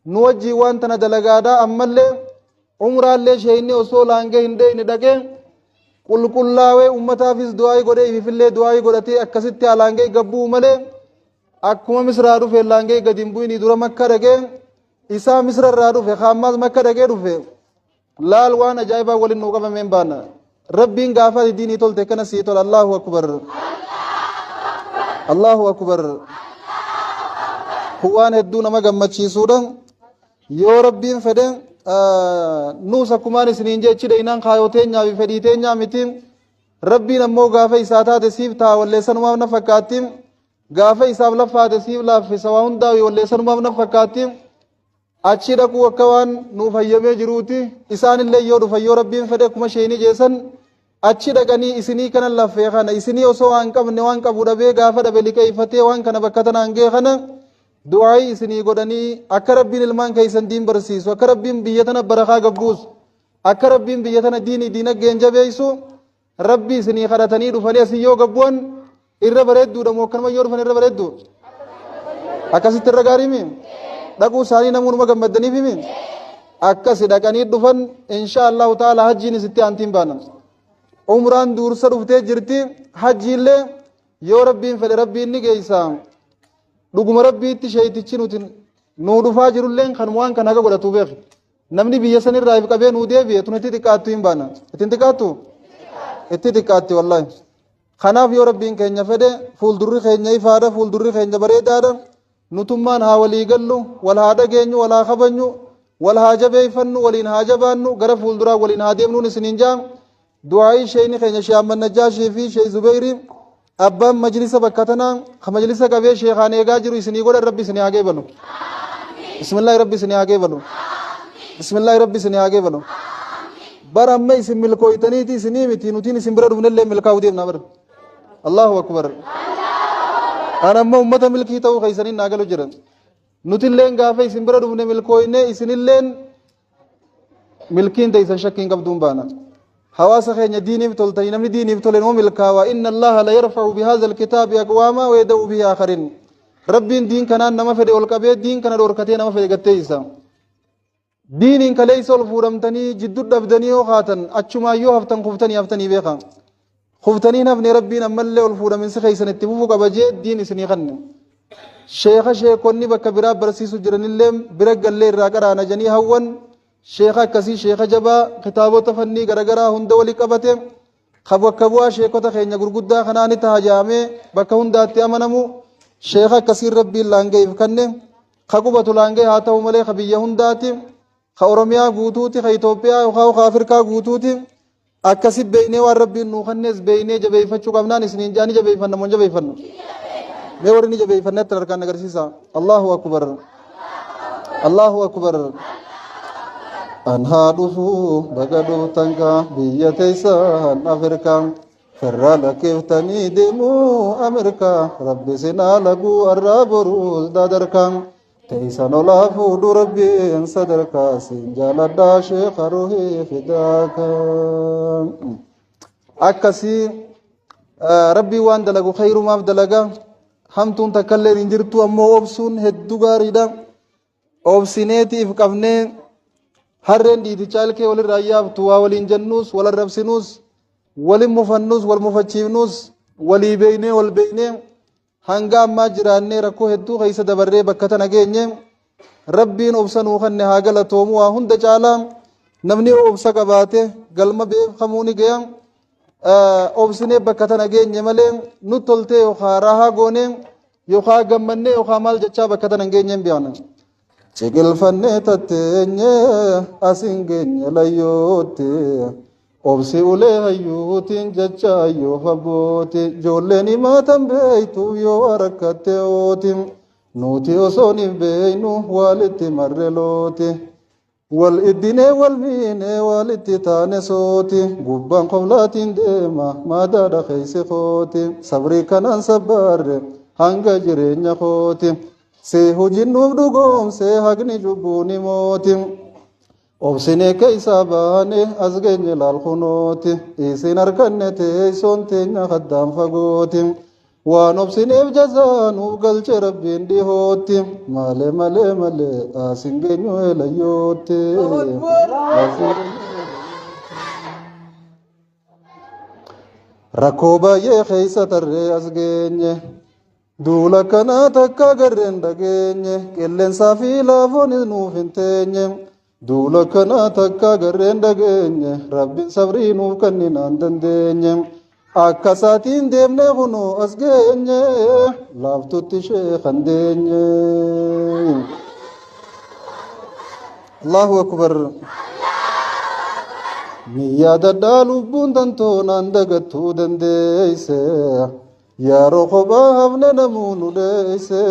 [SPEAKER 1] nu wajjiin waan tana dalagaadha. Ammallee umraallee sheeyni osoo laangee hin dheeyne dhaqee qulqullaawee ummataafis du'aayii godhee ififillee du'aayii godhatee akkasitti alaangee gabbuu malee, akkuma Misraa dhufe laangee gadi hin bu'inii. Dura Makka dhaqee, isaa Misra irraa dhufe kaammaas Makka dhaqee dhufe. Laal, waan ajaa'ibaa waliin nuu qabameen baana. Rabbiin gaafa ati diinii tolte kana sii tola. Allahu akbar, Allahu akbar! Kun waan hedduu nama gammachiisuudha. Yoo Rabbiin fedhe, nuus akkumaan isiniin jechi dheeynaan kaayoo teenyaa fi fedhii teenyaa miti. Rabbiin ammoo gaafa isaa taate siif ta'a, walleessanumaaf na fakkaatti. Gaafa isaaf laffaate siif laaffisa waa hundaa, walleessanumaaf na fakkaatti. Achi dhaquu akka waan nuuf hayyamee jiruuti. Isaanillee yoo dhufan, yoo Rabbiin fedhe, akkuma isheenii jeessan achi dhaqanii isinii kana laffee kana, isinii osoo waan qabne waan qabu dhabee gaafa dhabe liqeeffatee waan kana bakka tanaan ga'e kana, du'aayii isinii godhanii akka Rabbiin ilmaan keessan diin barsiisu, akka Rabbiin biyya tana barakaa gabbuusu, akka Rabbiin biyya tana diinii diinagdeen jabeessu Rabbi isinii kadhatanii dhufanii asii yoo gabbu'an irra bareedduudha moo akkanuma yoo dhufan irra bareeddu? Akkasitti irra gaarii mi? Dhaquu isaanii namoonni gammaddaniif himi? Akkasi dhaqanii dhufan, insha Allahu ta'ala hajjiin isitti aantiin baana. Umraan duursa dhuftee jirti, hajjiillee yoo Rabbiin fedhe Rabbiin ni geessa. Dhuguma Rabbiitti sheeytichi nuti nuu dhufaa jirulleen kan waan kana haga godhatu beeku. Namni biyya sanirraa if qabee nuu deebi'e tun itti xiqqaattu hin baana. Ittiin xiqqaattu? Itti xiqqaatti wallaahi. Kanaaf yoo Rabbiin keenya fedhe fuuldurri keenya ifaadha, fuuldurri keenya bareedaadha. Nutummaan haa walii gallu, wal haa dhageenyu, wal haa kabajnu, wal haa jabeeffannu, waliin haa jabaannu, gara fuulduraa waliin haa deemnuun isiniin jaa. Du'aayii sheeyni keenya Sheekh Ahmad Najjaashii fi Sheekh Zubeyri, abbaan majlisa bakka tanaa ka majlisa qabee sheekaan eegaa jiru, isinii godhan Rabbi isinii haa geebalu. Bismillaahi, Rabbi isinii haa geebalu. Bismillaahi, Rabbi isinii haa geebalu. Bara amma isin milkooytaniiti isinii miti, nutiin isin bira dhufnellee milkaa'uu deemna bara. Allahu akbar. Ana ammoo ummata milkii ta'uu keessaniin naa galu jira. Nutilleen gaafa isin bira dhufne milkooyne, isinilleen milkiin teessan shakkiin qabduun baana. Hawaasa keenya diiniif toltanii, namni diiniif tole noo milkaawa. Inna Allaha la yarfa'u bihaadha alkitaabi aqwaama wa yada'u bihi aakharin. Rabbiin diin kanaan nama fedhe ol qabee, diin kana dhorkatee nama fedhe gatteessa. Diiniin kaleessa ol fuudhamtanii jidduu dhabdanii yoo kaatan, achumaayyoo haftan, kuftanii haftanii beeka. Kuftanii hin hafne, Rabbiin ammallee ol fuudhaminsi keessan itti fufuu qaba jee diin isinii kanne. Sheeka sheekonni bakka biraa barsiisu jiranillee bira gallee irraa qaraana janii hawwan, sheeka akkasii, sheeka jabaa kitaabota fannii garaagaraa hunda walii qabate, ka bakka bu'aa sheekota keenya gurguddaa kanaa ni taha jaamee bakka hundaatti amanamu, sheeka akkasiin Rabbiin laanga'iif kanne. Ka qubatu laanga'e haa ta'u malee ka biyya hundaati, ka Oromiyaa guutuuti, ka Itoophiyaa yookaan ka Afrikaa guutuuti. Akkasi beeynee waan Rabbiin nuu kannees beeynee jabeeffachuu qabnaan isiniin jaa. Ni jabeeffanna moo hin jabeeffannu? Mee warri ni jabeeffannetti harkaan agarsiisa. Allahu akbar, Allahu akbar! An haa dhufu, baga dhuftan ka biyya teessan Afrikaa. Firra lakkiftanii deemuu Ameerikaa, Rabbi sinaa laguu arraa boruus dadarkaa. Teessan olaa fuudhu Rabbiin sadarkaa, siin jaaladhaa sheeka ruhii fidaaka. Akkasii Rabbiin waan dalagu khayrumaaf dalaga. Hamtuun takkallee hin jirtu, ammoo obsuun hedduu gaariidha. Obsineeti if qabnee harreen dhiitichaa ilkee walirraa yaaftu, waa waliin jennuus, wal arrabsinuus, walin mufannuus, wal mufachiifnuus, walii beeynee wal beeynee hanga ammaa jiraannee rakkoo hedduu keessa dabarree bakka tana geenye. Rabbiin obsa nuu kanne haa galatoomu. Waa hunda caalaa namni yoo obsa qabaate galma beekamuu ni gaya. Obsinee bakka tana geenye malee nu toltee yookaan rahaa goonee yookaan gammannee yookaan maal jechaa bakka tana hin geenyeen beekna. Ciqilfannee tatteenye asin geenye layyootti. Obsi ulee hayyuutiin jecha hayyoof abbooti. Ijoolleen himaatan beeytu yoo rakkatte ooti. Nuti osoo hin beeynu walitti marre looti. Wal iddinee wal miinee walitti taane sooti. Gubbaan qoblaatiin deema maadaadha keessa kooti. Sabrii kanaan sabbaarre hanga jireenya kooti. See hojii nuuf dhugoomsee haqni cubbuu ni mooti. Obsinee keeysaa baane as geenye laal kunooti. Isin arganne teeysoon teenya haddaan fagooti. Waan obsineef jazaa nuuf galche Rabbiin dhihootti. Malee malee malee asin geenyu eelayyootti. Rakkoo baay'ee keessa tarree as geenye. Duula kanaa takka garreen dhageenye. Qilleensaa fi laafoon nuuf hin teenye. Duula kanaa takka garreen dhageenye. Rabbiin sabrii nuuf kenninaan dandeenye. Akka isaatiin deemnee kunoo as geenye. Laaftutti ishee kan deenye. Allahu akbar. Ni yaadadhaa lubbuun tantoonaan dagattuu dandeeyse. Yeroo kophaa hafne namuu nu dheeyse.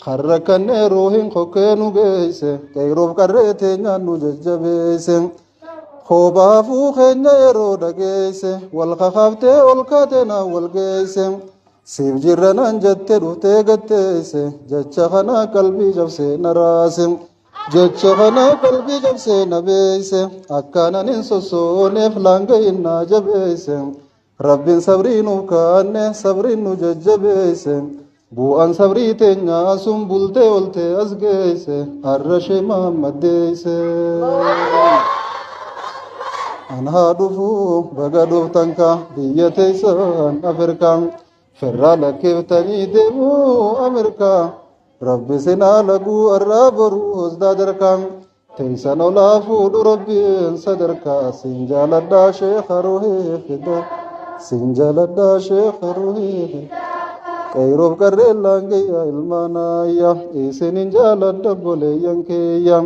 [SPEAKER 1] Karra kannee ruuhin kokkee nu geeyse. Qeyroof qarree teenyaan nu jajjabeeyse. Kophaa hafuu keenya yeroo dhageeyse. Wal kakaaftee ol kaatee naan wal geeyse. Siif jirra naan jette dhuftee gatteeyse. Jecha kana qalbii cabsee na raase. Jecha kana qalbii cabsee na beeyse. Akkaanan hin sossooneef laanga na jabeeyse. Rabbiin sabrii nuuf kaanne sabriin nu jajjabeeyse. Bu'aan sabrii teenyaa sun bultee oltee as geeyse. Har'a shee Mahammad deeyse. An haa dhufuu baga dhuftan ka biyya teessan Afrikaa. Firraa lakkiftanii deemuu Ameerikaa. Rabbi sinaa laguu har'aa boruu hosdaa darkaa. Teessan olaa fuudhu Rabbiin sadarkaa. Siin jaaladhaa sheekha ruhii fida. Siin jaaladhaa sheekha ruhii fida. Qeyroof qarreen laangayyaa ilmaan ayyaa. Isinin jaaladha obboleeyyan kiyya.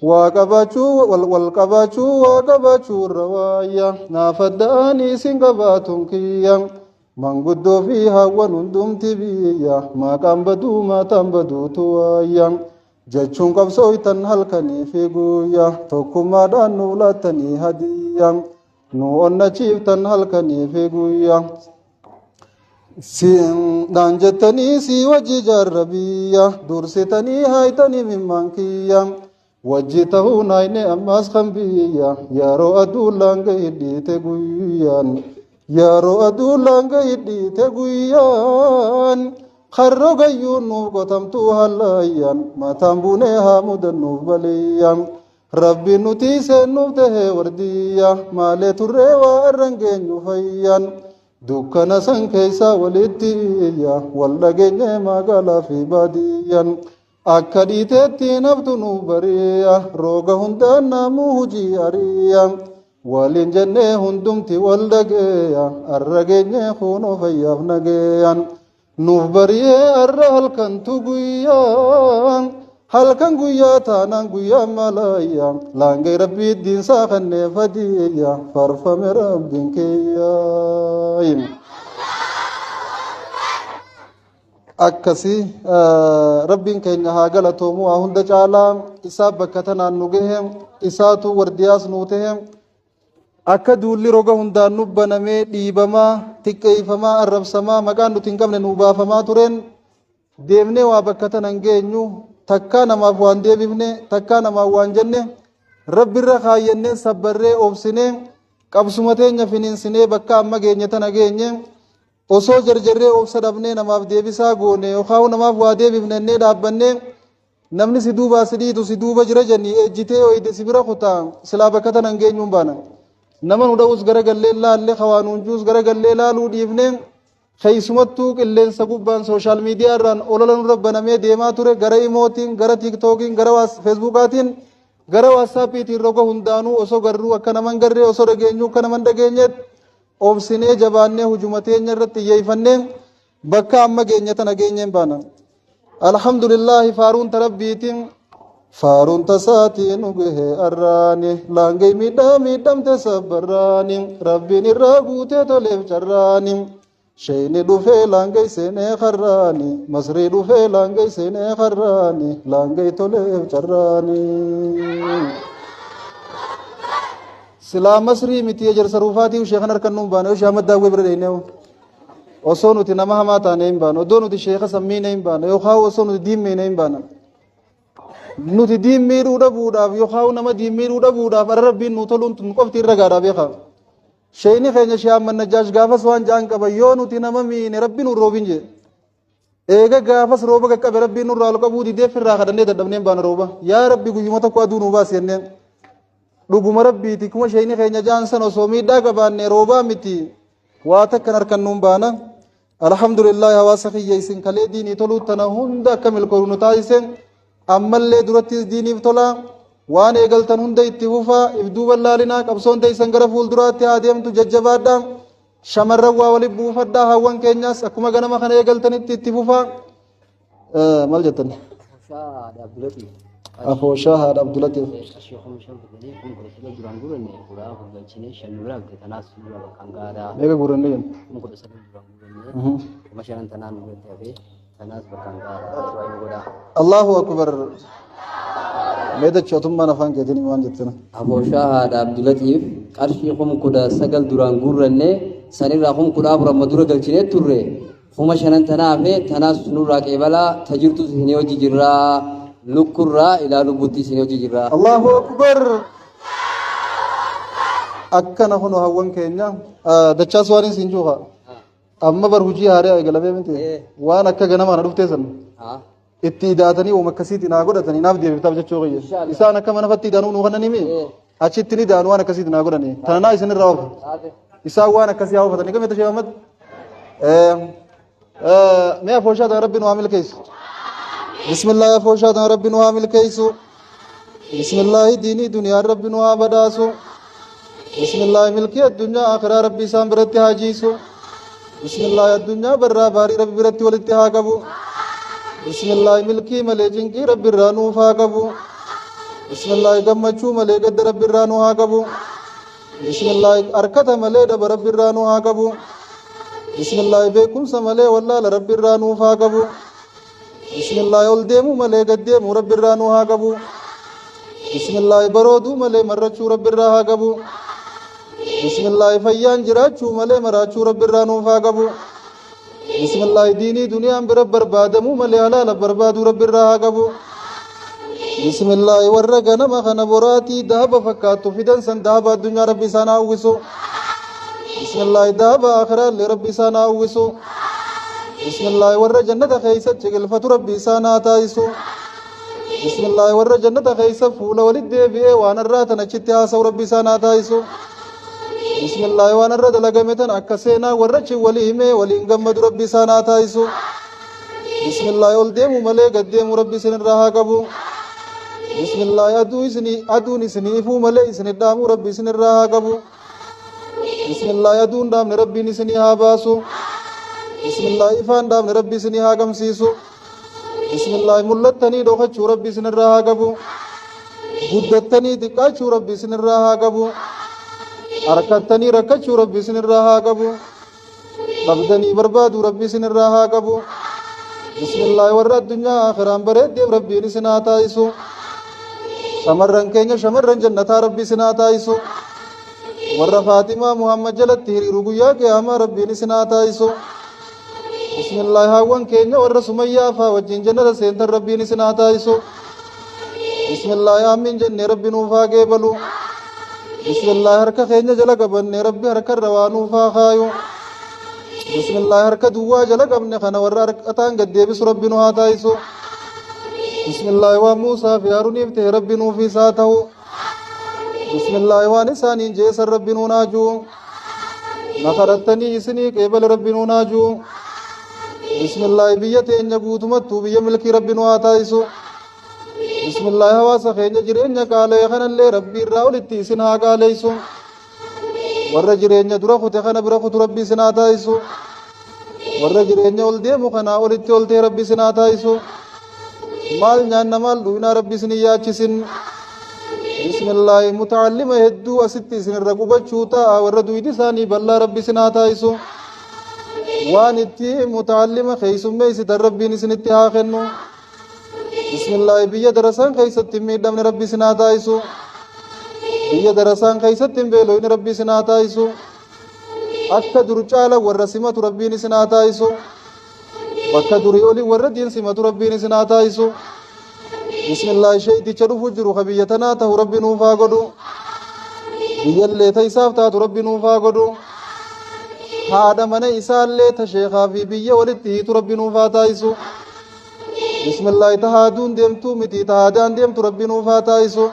[SPEAKER 1] Waa qabaachuu wal wal qabaachuu waa qabaachuu irra waayya. Naaf adda'aan isin qabaatuun kiyya. Manguddoo fi haawwan hundumti biyya. Maqaan baduu maataan baduutu waayya. Jechuun qabsooytan halkanii fi guyyaa. Tokkummaadhaan nuuf laattanii hadiyya. Nu onnachiiftan halkanii fi guyyaa. Dhaan jettanii si wajji jaarra biyya. Dursitanii haaytanii mimmaan kiyya. Wajji ta'uun haayne ammaas kan biyya. Yeroo aduu laanga hidhiite guyyaan. Yeroo aduu laanga hidhiite guyyaan. Karro gayyuun nuuf qotamtuu hallayyaan. Mataan buunee haa mudannuuf baliyyaan. Rabbi nuti seennuuf tahee wardiyya. Maalee turree waa irran geenyu fayyaan. Dukkana san keessa walitti iyya. Wal dhageenye magaalaa fi baadiyyaan. Akka dhiiteetti naftu nu bari'a. Rooga hundaan namuu hojii ari'a. Waliin jennee hundumti wal dhageeya. Arra geenye kunoo fayyaaf nageeyaan. Nuuf bari'ee arra halkantu guyyaa. Halkan guyyaa taanaan guyyaa malayya. Laangee rabbii diinsaa kannee fadiyya. Farfame rabbiin kiyyaa. Akkasii rabbiin keenya haa galatoomu waa hunda caalaa isaa bakka tanaan nu gahe isaatu wardiyaas nuu tahe. Akka duulli roga hundaan nu banamee dhiibamaa xiqqeeffamaa arrabsamaa maqaan nuti hin qabne nu baafamaa tureen deemnee waa bakka tanan geenyu takkaa namaaf waan deebifne takkaa namaaf waan jenne rabbirra kaayyannee sabbarree obsinee qabsuma teenya finiinsinee bakka amma geenye tana geenye. Osoo jarjarree obsa dhabnee namaaf deebisaa goone yookaan namaaf waa deebifne innee dhaabbannee namni si duubaa si dhiitu si duuba jira jennii ejjitee oyide si bira kutaa silaa bakka tanan geenyuun baana. Nama nu dha'us gara gallee laalle hawaa nuun juus gara gallee laaluu dhiifnee keessumattuu qilleensa gubbaan social media irraan olola nurra banamee deemaa ture gara imootiin gara tiiktookiin gara feesbuukaatiin gara waatsaappiitiin roga hundaanuu osoo garruu akka naman garree osoo dhageenyuu akka naman dhageenyetti obsinee jabaannee hujuma teenya irratti xiyyeeffannee bakka amma geenye tana geenyeen baana. Alhamdulillahi faaruun tarabbiitiin faaruun tasaatiin nu gahe arraani laangee miidhaa miidhamte sabbarraani rabbiin irraa guutee toleef carraani. Sheyni dhufee laangee seenee karraani masrii dhufee laangee seenee karraani laangee toleef carraani. Silaa masrii miti ejersa ruufaatii sheekan harkan nuun baane yoo Ahmad Daawwee bira dheenee osoo nuti nama hamaa taane hin baane odoo nuti sheeka sammiine hin baane yookaan osoo nuti diimmeene hin baane. Nuti diin miidhuu dhabuudhaaf yookaan nama diin miidhuu dhabuudhaaf arra Rabbiin nu toluun tun qofti irra gaadhaa beekaa. Sheeyni keenya Shee Ahmad Najjaash gaafas waan ja'an qaba, yoo nuti nama miine Rabbi nu roobin jee. Eega gaafas rooba qaqqabe Rabbiin nurraa ol qabuu didee firraa kadhannee dadhabneen baana rooba. Yaa Rabbi, guyyuma tokko aduu nu baasi jenneen. Dhuguma Rabbiiti, kuma sheeyni keenya ja'an san osoo miidhaa qabaanne roobaa miti waa takkan harkannuun baana. Alhamdulillah, hawaasa kiyya, isin kalee diinii toluu tana hunda akka milkoonu nu taasise. Ammallee durattis diiniif tola waan eegaltan hunda itti fufaa, if duuba laalinaa, qabsoon teessan gara fuulduraatti haa deemtu, jajjabaadhaa. Shamarran waa waliin buufadhaa, hawwan keenyaas akkuma ganama kana eegaltanitti itti fufaa. Maal jettan? Afooshaa haadha Abdulatiif.
[SPEAKER 2] Qarshii 5,000 fidanii 19,000 duraan guuranne, 14 galchine, 5 nu bira hafte, tanaas dura bakkaan gaadhaa.
[SPEAKER 1] Meeqa guuranne jenna?
[SPEAKER 2] 19,000 duraan guuranne, 5,000 tanaan nu biratti hafee, tanaas bakkaan gaadhaa, du'aa nu godhaa.
[SPEAKER 1] Allahu akbar. Mee dachootummaan afaan keetiin waan jettana.
[SPEAKER 2] Afooshaa haadha Abdulatiif qarshii 19,000 duraan guurranne, sanirraa 14,000 amma dura galchinee turre, 5,000 tanaa hafee, tanaas nurraa qeebalaa, tajirtus isinii hojii jirraa, lukkurraa ilaa lubbutti isinii hojii jirraa.
[SPEAKER 1] Allahu akbar. Akkana kun hawwan keenya dachaas waan isin juuqa. Amma bar hojii haaraa eegalamee miti. Waan akka ganama kana dhuftee san itti idaatanii uuma akkasiitti naa godhatanii naaf deebiftaaf jechuu kiyya. Isaan akka mana fatti idaanuu nuu kannanii mi? Achitti ni idaanu, waan akkasiitti naa godhanii. Tana naa isin irraa oofa. Isaan waan akkasii haa oofatanii. Gamee tashee Ahmad. Mee afooshaa ta'an Rabbi nu haa milkeessu. Bismillah, afooshaa ta'an Rabbi nu haa milkeessu. Bismillah, diinii duniyaan Rabbi nu haa badhaasu. Bismillah, milkii addunyaa akhiraa Rabbi isaan biratti haa jiisu. Bismillah, addunyaa barraa baarii Rabbi biratti walitti haa qabu. Bismillah, milkii malee cinqii Rabbi irraa nuuf haa qabu. Bismillah, gammachuu malee gadda Rabbi irraa nu haa qabu. Bismillah, harkata malee daba Rabbi irraa nu haa qabu. Bismillah, beekumsa malee wallaala Rabbi irraa nuuf haa qabu. Bismillah, ol deemuu malee gad deemuu Rabbi irraa nu haa qabu. Bismillah, barooduu malee marrachuu Rabbi irraa haa qabu. Bismillah, fayyaan jiraachuu malee maraachuu Rabbi irraa nuuf haa qabu. Bismillah, diinii duniyaan bira barbaadamuu malee halaala barbaaduu Rabbi irraa haa qabu. Bismillah, warra ganama kana boraatii dahaba fakkaattu fidan san dahaba addunyaa Rabbi isaan haa uwwisu. Bismillah, dahaba akhiraa illee Rabbi isaan haa uwwisu. Bismillah, warra jannata keessa ciqilfatu Rabbi isaan haa taasisu. Bismillah, warra jannata keessa fuula walitti deebi'ee waan irraa tan achitti haasa'u Rabbi isaan haa taasisu. Bismillah, waan irra dalagame tan akka seenaa warra achi walii himee waliin gammadu Rabbi isaan haa taasisu. Bismillah, ol deemu malee gad deemu Rabbi isinirraa haa qabu. Bismillah, aduu isinii aduun isinii ifuu malee isinii dhaamuu Rabbi isinirraa haa qabu. Bismillah, aduun dhaamne Rabbiin isinii haa baasu. Bismillah, ifaan dhaamne Rabbi isinii haa gamsiisu. Bismillah, mul'attanii dhokachuu Rabbi isinirraa haa qabu. Guddattanii xiqqaachuu Rabbi isinirraa haa qabu. Harkattanii rakkachuu Rabbi isinirraa haa qabu. Dhabdanii barbaaduu Rabbi isinirraa haa qabu. Bismillah, warra addunyaa akhiraan bareeddeef Rabbiin isin haa taasisu. Shamarran keenya shamarran jannataa Rabbi isin haa taasisu. Warra Faatimaa Muhammad jalatti hiriiru guyyaa qiyaamaa Rabbiin isin haa taasisu. Bismillah, hawwan keenya warra Sumayyaa faa wajjin jannata seentan Rabbiin isin haa taasisu. Bismillah, amiin jennee Rabbi nuuf haa geebalu. Bismillah, harka keenya jala qabannee Rabbi harkarra waa nuuf haa kaayu. Bismillah, harka duwwaa jala qabne kana warra harkataan gad deebisu Rabbi nu haa taasisu. Bismillah, waan Muusaa fi Haaruniif ta'e Rabbi nuufis haa ta'u. Bismillah, waan isaaniin jeesan Rabbi nuu naajuu. Na kadhattanii isinii qeebale Rabbi nuu naajuu. Bismillah, biyya teenya guutumattuu biyya milkii Rabbi nu haa taasisu. Bismillah, hawaasa keenya jireenya qaalee kanallee Rabbi irraa olitti isin haa qaaleessu. Warra jireenya dura kute kana bira kutu Rabbi isin haa taasisu. Warra jireenya ol deemu kanaa olitti ol ta'e Rabbi isin haa taasisu. Maal nyaanna, maal dhugnaa Rabbi isin hin yaachisin. Bismillah, mutacallima hedduu asitti isin irra qubachuu ta'a, warra duydi isaanii bal'aa Rabbi isin haa taasisu. Waan itti mutacallima keessummeessitan Rabbiin isinitti haa kennu. Bismillah, biyya darasaan keessatti hin miidhamne Rabbi isin haa taasisu. Biyya darasaan keessatti hin beeloyne Rabbi isin haa taasisu. Akka dur caala warra simatu Rabbiin isin haa taasisu. Bakka durii olii warra diin simatu Rabbiin isin haa taasisu. Bismillaahi sheeyticha dhufu jiru ka biyya tanaa tahu Rabbi nuuf haa godhu. Biyyallee ta isaaf taatu Rabbi nuuf haa godhu. Haadha mana isaallee ta sheekaa fi biyya walitti hiitu Rabbi nuuf haa taasisu. Bismillaahi ta haaduun deemtuu miti ta haadaan deemtu Rabbi nuuf haa taasisu.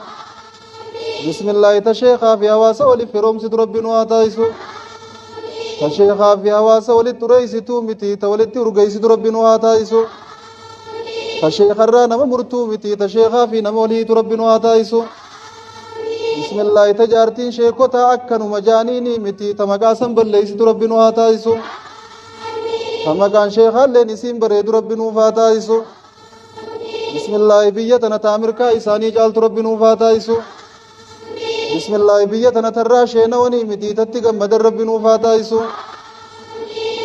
[SPEAKER 1] Bismillaahi ta sheekaa fi hawaasa waliif firoomsitu Rabbi nu haa taasisu. Ta sheekaa fi hawaasa walitti xureessituu miti ta walitti urgeessitu Rabbi nu haa taasisu. Ta sheekarraa nama murtuu miti ta sheekaa fi nama waliitu Rabbi nu haa taasisu. Bismillaahi ta jaartiin sheekotaa akkanuma jaaniinii miti ta maqaa san balleessitu Rabbi nu haa taasisu. Ta maqaan sheekaalleen isiin bareedu Rabbi nuuf haa taasisu. Bismillaahi biyya tana ta Amirkaa isaanii caaltu Rabbi nuuf haa taasisu. Bismillaahi biyya tana tarraa sheenawanii miti tatti gammadan Rabbi nuuf haa taasisu.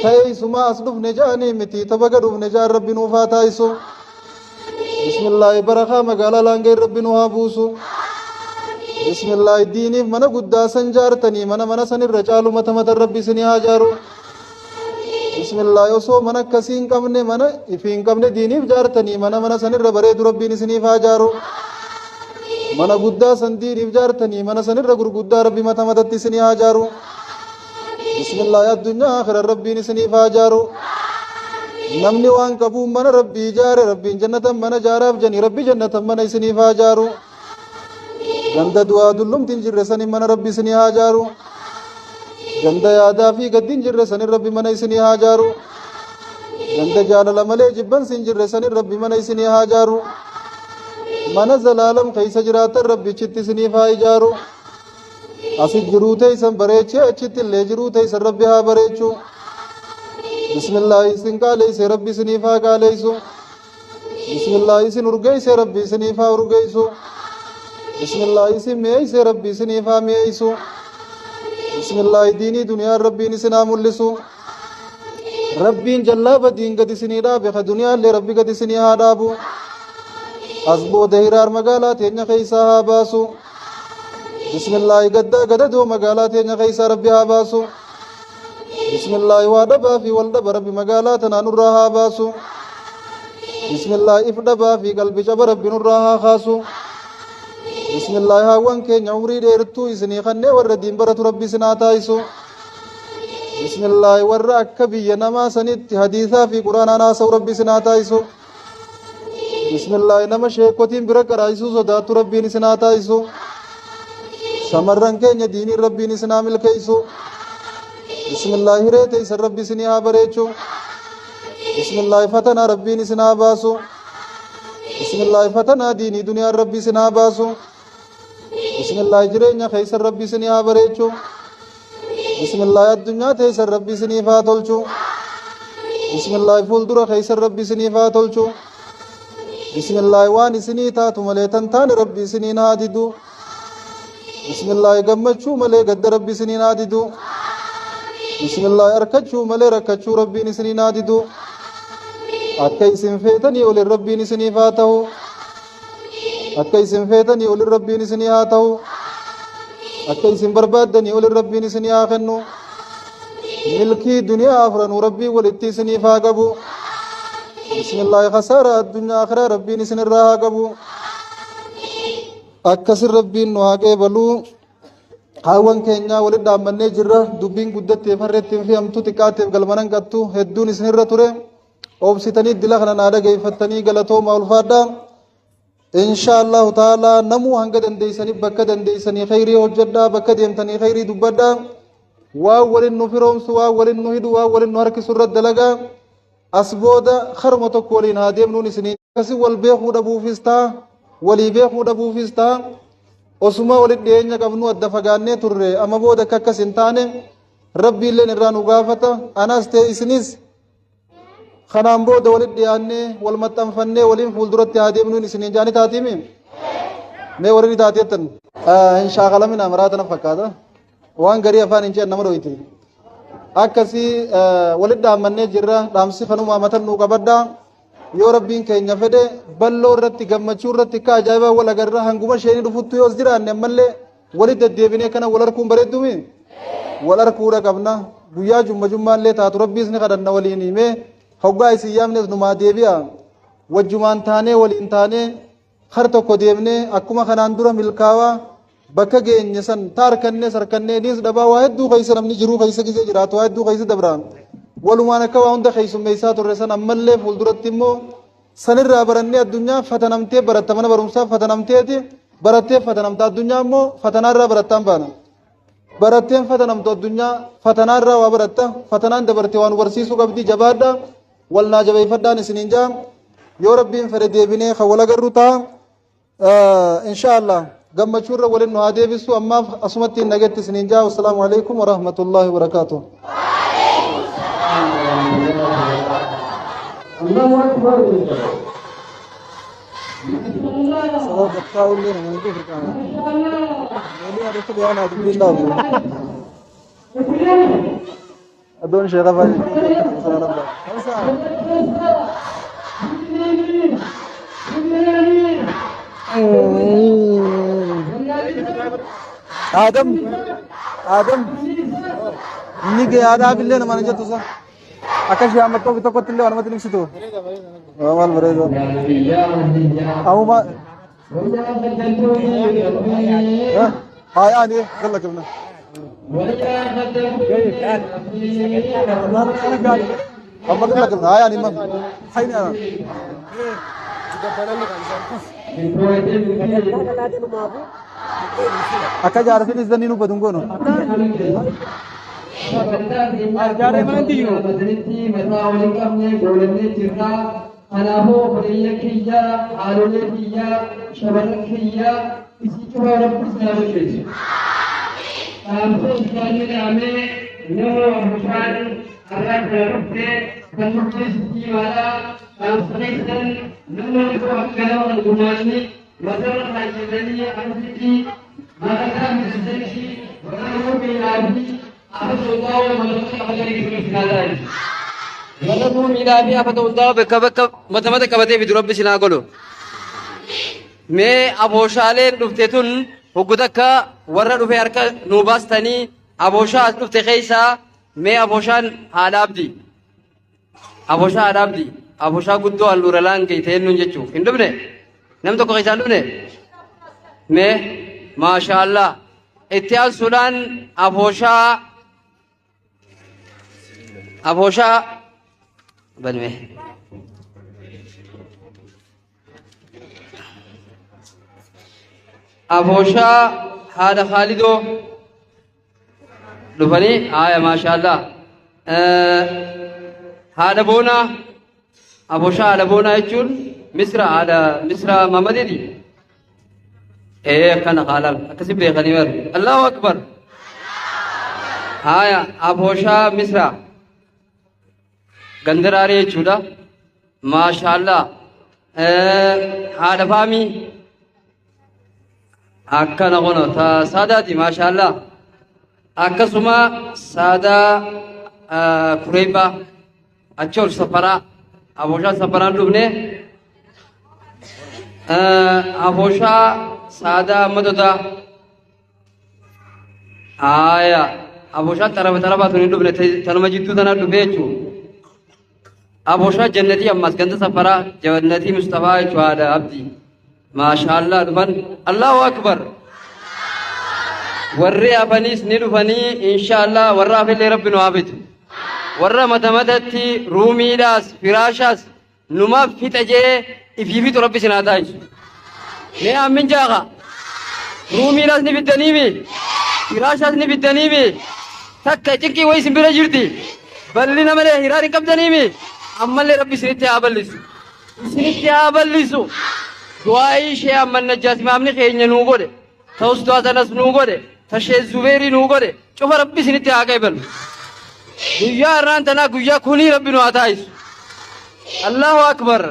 [SPEAKER 1] Ta'ee isumaa as dhufne ja'anii miti ta baga dhufne ja'an Rabbi nuuf haa taasisu. Bismillaahi barakaa magaalaa Laangee Rabbi nu haa buusu. Bismillaahi diiniif mana guddaa san jaartanii mana mana sanirra caalu mata matan Rabbi isinii haa jaaru. Bismillaahi osoo mana akkasii hin qabne mana ifii hin qabne diiniif jaartanii mana mana sanirra bareedu Rabbiin isiniif haa jaaru. Mana guddaa san diiniif jaartanii mana sanirra gurguddaa Rabbi mata matatti isinii haa jaaru. Bismillaahi addunyaa akhira Rabbiin isiniif haa jaaru. Namni waan qabuun mana Rabbii ijaare Rabbiin jannatan mana jaaraaf janii Rabbi jannatan mana isiniif haa jaaru. Ganda du'aa dullumti hin jirre sanin mana Rabbi isinii haa jaaru. Ganda yaadaa fi gaddi hin jirre sanin Rabbi mana isinii haa jaaru. Ganda jaalala malee jibbansi hin jirre sanin Rabbi mana isinii haa jaaru. Mana zalaalam keessa jiraatan Rabbichitti isiniif haa ijaaru. Asi jiruu teessan bareechee achitti illee jiruu teessan Rabbi haa bareechu. Bismillaahi isin qaaleessee Rabbi isiniif haa qaaleessu. Bismillaahi isin urgeessee Rabbi isiniif haa urgeessu. Bismillaahi isin mi'eessee Rabbi isiniif haa mi'eessu. Bismillaahi diinii duniyaan Rabbiin isin haa mul'isu. Rabbiin jallaa badiin gad isinii dhaabe ka duniyaallee Rabbi gad isinii haa dhaabu. As booda hiraar magaalaa teenya keessaa haa baasu. Bismillaahi gaddaa gadadoo magaalaa teenya keessaa Rabbi haa baasu. Bismillaahi waa dhabaa fi wal dhaba Rabbi magaalaa tanaa nurraa haa baasu. Bismillaahi if dhabaa fi qalbi caba Rabbi nurraa haa kaasu. Bismillaahi haawwan keenya umrii dheertuu isinii kannee warra diin baratu Rabbi isin haa taasisu. Bismillaahi warra akka biyya namaa sanitti hadiisaa fi quraanaan haasa'u Rabbi isin haa taasisu. Bismillaahi nama sheekotiin bira qaraayisuu sodaattu Rabbiin isin haa taasisu. Shamarran keenya diiniin Rabbiin isin haa milkeessu. Bismillaahi hiree teessan Rabbi isinii haa bareechu. Bismillaahi fatanaa Rabbiin isin haa baasu. Bismillaahi fatanaa diinii duniyaan Rabbi isin haa baasu. Bismillaahi jireenya keessan Rabbi isinii haa bareechu. Bismillaahi addunyaa teessan Rabbi isiniif haa tolchu. Bismillaahi fuuldura keessan Rabbi isiniif haa tolchu. Bismillaahi waan isinii taatu malee tan taane Rabbi isiniin haa didu. Bismillaahi gammachuu malee gadda Rabbi isiniin haa didu. Bismillaahi harkachuu malee rakkachuu Rabbiin isiniin haa didu. Akka isin feetanii olin Rabbiin isiniif haa ta'u. Akka isin feetanii olin Rabbiin isinii haa ta'u. Akka isin barbaaddanii olin Rabbiin isinii haa kennu. Milkii duniyaa afranuu Rabbiin walitti isiniif haa qabu. Bismillaahi khasaaraa addunyaa akhiraa Rabbiin isinirraa haa qabu. Akkasin Rabbiin nu haa qeebaluu. Haawwan keenyaa walitti dhaammannee jirra. Dubbiin guddatteef harreetti hin fe'amtu xiqqaatteef galmanan qattu hedduun isinirra ture. Obsitanii dila kana naa dhageeffattanii galatoomaa ulfaadhaa. Insha Allahu ta'ala namuu hanga dandeessanii bakka dandeessanii khayrii hojjedhaa bakka deemtanii khayrii dubbadhaa. Waan waliin nu firoomsu waan waliin nu hidhu waan waliin nu harkisu irra dalagaa. As booda karuma tokko waliin haa deemnuun isinii akkasii wal beekuu dhabuufis ta'a walii beekuu dhabuufis ta'a osuma walitti dhiyeenya qabnu adda fagaannee turre amma booda akka akkas hin taane Rabbiilleen irraa nu gaafata anas ta'e isinis kanaan booda walitti dhiyaannee wal maxxanfannee waliin fuulduratti haa deemnuun isiniin jaani taatiimi mee warri ni taati jettan hin shaakalamin amaraa tana fakkaata waan garii afaan hin ce'an nama dhoyte akkasii walitti dhaammannee jirra dhaamsi kanumaa matan nuu qabadhaa yoo Rabbiin keenya fedhe balloo irratti gammachuu irratti akka ajaa'ibaa wal agarra hanguma isheen dhufuttu yoos jiraanne ammallee walitti deddeebinee kana wal harkuun bareeddumi wal harkuudha qabna guyyaa jumma jummaallee taatu Rabbiis ni kadhanna waliin himee hoggaa isin yaamnes numaa deebi'a wajjumaan taanee waliin taanee Har tokko deemnee akkuma kanaan dura milkaawaa bakka geenye san ta harkannees harkannee niis dhabaa waa hedduu keessa namni jiruu keessa gisee jiraatu waa hedduu keessa dabra. Walumaan akka waa hunda keessummeessaa turre san ammallee fuulduratti immoo sanirraa barannee addunyaa fatanamtee baratta mana barumsaa fatanamteeti barattee fatanamta addunyaa immoo fatanaarraa barattaan baana. Baratteen fatanamtu addunyaa fatanaarraa waa baratta fatanaan dabarte waa nu barsiisuu qabdi jabaadha wal naa jabeeffadhaan isiniin jaa yoo rabbiin fedhe deebinee kan wal agarru ta'a. Insha Allah gammachuurra waliin nu haa deebisu ammaaf asumatti hin nagetti isiniin jaa wassalaamu alaikum warahmatullaahi wabarakaatuh.
[SPEAKER 2] Allahu Akbar.
[SPEAKER 1] Sabab gattaa'ullee nama hin dhufu qaama. Walii haadha dubbiin dhaabu. Adoon sheekha fa'aa. Adam Adam inni gayaadhaaf illee nama hin jettu sa akka ishee amma tokko tokkotti illee namatti ibsitu. Maal bareeda. Amuma haa yaani galla kibna. Amma galla kibna haa yaani imam. Hayni ana. Akka jaarsinis danii nu badun goonu.
[SPEAKER 2] Kanaafuu obboleeyyan kiyyaa, haadholee kiyyaa, shamarran kiyyaa isin cufaa rabbi isin haa milkeessu. Dhaamsa isaanii dhaamee nama bishaan har'aa kana dhufte kan dhufte sitti himaadha. Dhaamsa keessan namoonni tokko akka ganama gumaanni matarra kaayatanii akkasitti maqaa miseensi maqaa miilaa fi afata hundaa'uu mata qabatanii isin haa taasisu. Warra miilaa fi afata hundaa'uu bakka bakka mata mata qabatee fidu rabbi isin haa godhu. Mee abooshaaleen dhufte tun hoggu takka warra dhufe harka nuu baastanii abooshaa as dhufte keessaa mee abooshaan haadha abdii. Abooshaa haadha abdii. Abooshaa guddoo handhuura laangee ta'e nuun jechuuf hin dhufne nam tokko keessaa hin dhufne mee maashaallah itti aansuudhaan abooshaa abooshaa banme. Abooshaa haadha Khaalidoo dhufanii haaya maashaallah. Haadha Boonaa abooshaa haadha Boonaa jechuun Misra haadha Misra Mamadidi. Ee akkana haalaan akkasi beekanii bar. Allahu akbar. Haaya abooshaa Misra gandaraaree jechuudha. Maashaallah. Haadha faamii akkana kono ta saadaati maashaallah. Akkasuma saadaa kureebaa achi ol safaraa abooshaa safaraan dhufne abooshaa saadaa madodaa haaya abooshaa xaraba xarabaa tun hin dhufne tanuma jidduu tanaa dhufe jechuudha. Abooshaa jannatii ammas ganda safaraa jannatii Mustafaa jechuudha haadha abdii. Maashaallah dhufan Allahu akbar. Warri hafanis ni dhufanii inshaallah warra hafillee rabbi nu haa fitu. Warra mata matatti ruumiidhaas firaashaas numaaf fixa jee ifii fixu rabbi isin haa taasisu. Mee ammin jaaqa. Ruumiidhaas ni fiddaniimi. Firaashaas ni fiddaniimi. Takka cinqii wayii isin bira jirti. Bal'ina malee hiraar hin qabdaniimi. Ammallee rabbi isinitti haa bal'isu. Isinitti haa bal'isu. Du'aa'ii ishee amma najjaas imaamni keenya nuu godhe. Ta ustaaz Anas nuu godhe. Ta Sheekh Zubeerii nuu godhe. Cufa rabbi isinitti haa qeebalu. Guyyaa har'aan tanaa guyyaa kunii rabbi nu haa taasisu. Allahu akbar.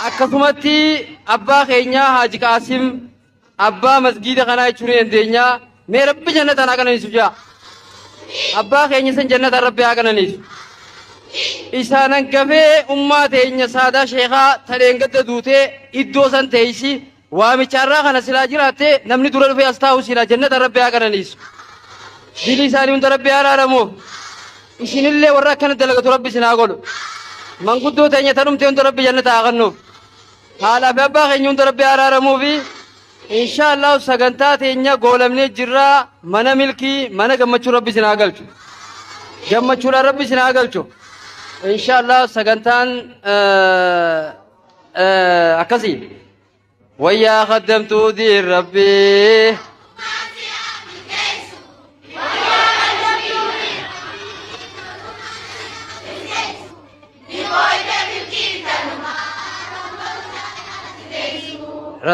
[SPEAKER 2] Akkasumatti abbaa keenyaa Haaji Qaasim abbaa masgiida kanaa jechuu ni dandeenya. Mee rabbi jannata haa qananiisu jaa. Abbaa keenya san jannata rabbi haa qananiisu. Isaan hangafee ummaa teenya saadaa sheekaa tadheen gadda duutee iddoo san teessi waamicha irraa kana silaa jiraatte namni dura dhufee as taa'u silaa jannata rabbi haa qananiisu. Dilii isaanii hunda rabbi haa araaramuuf. Isinillee warra akkana dalagatu rabbi isin haa godhu. Manguddoo teenya tanumtee hunda rabbi jannata haa kennuuf. Haadhaa fi abbaa keenya hunda Rabbi araaramuu fi insha Allah sagantaa teenya goolamnee jirra. Mana milkii, mana gammachuu Rabbi isin haa galchu. Gammachuudhaan Rabbi isin haa galchu. Insha Allah sagantaan akkasii. Wayyaa kaddamtuu diin Rabbii.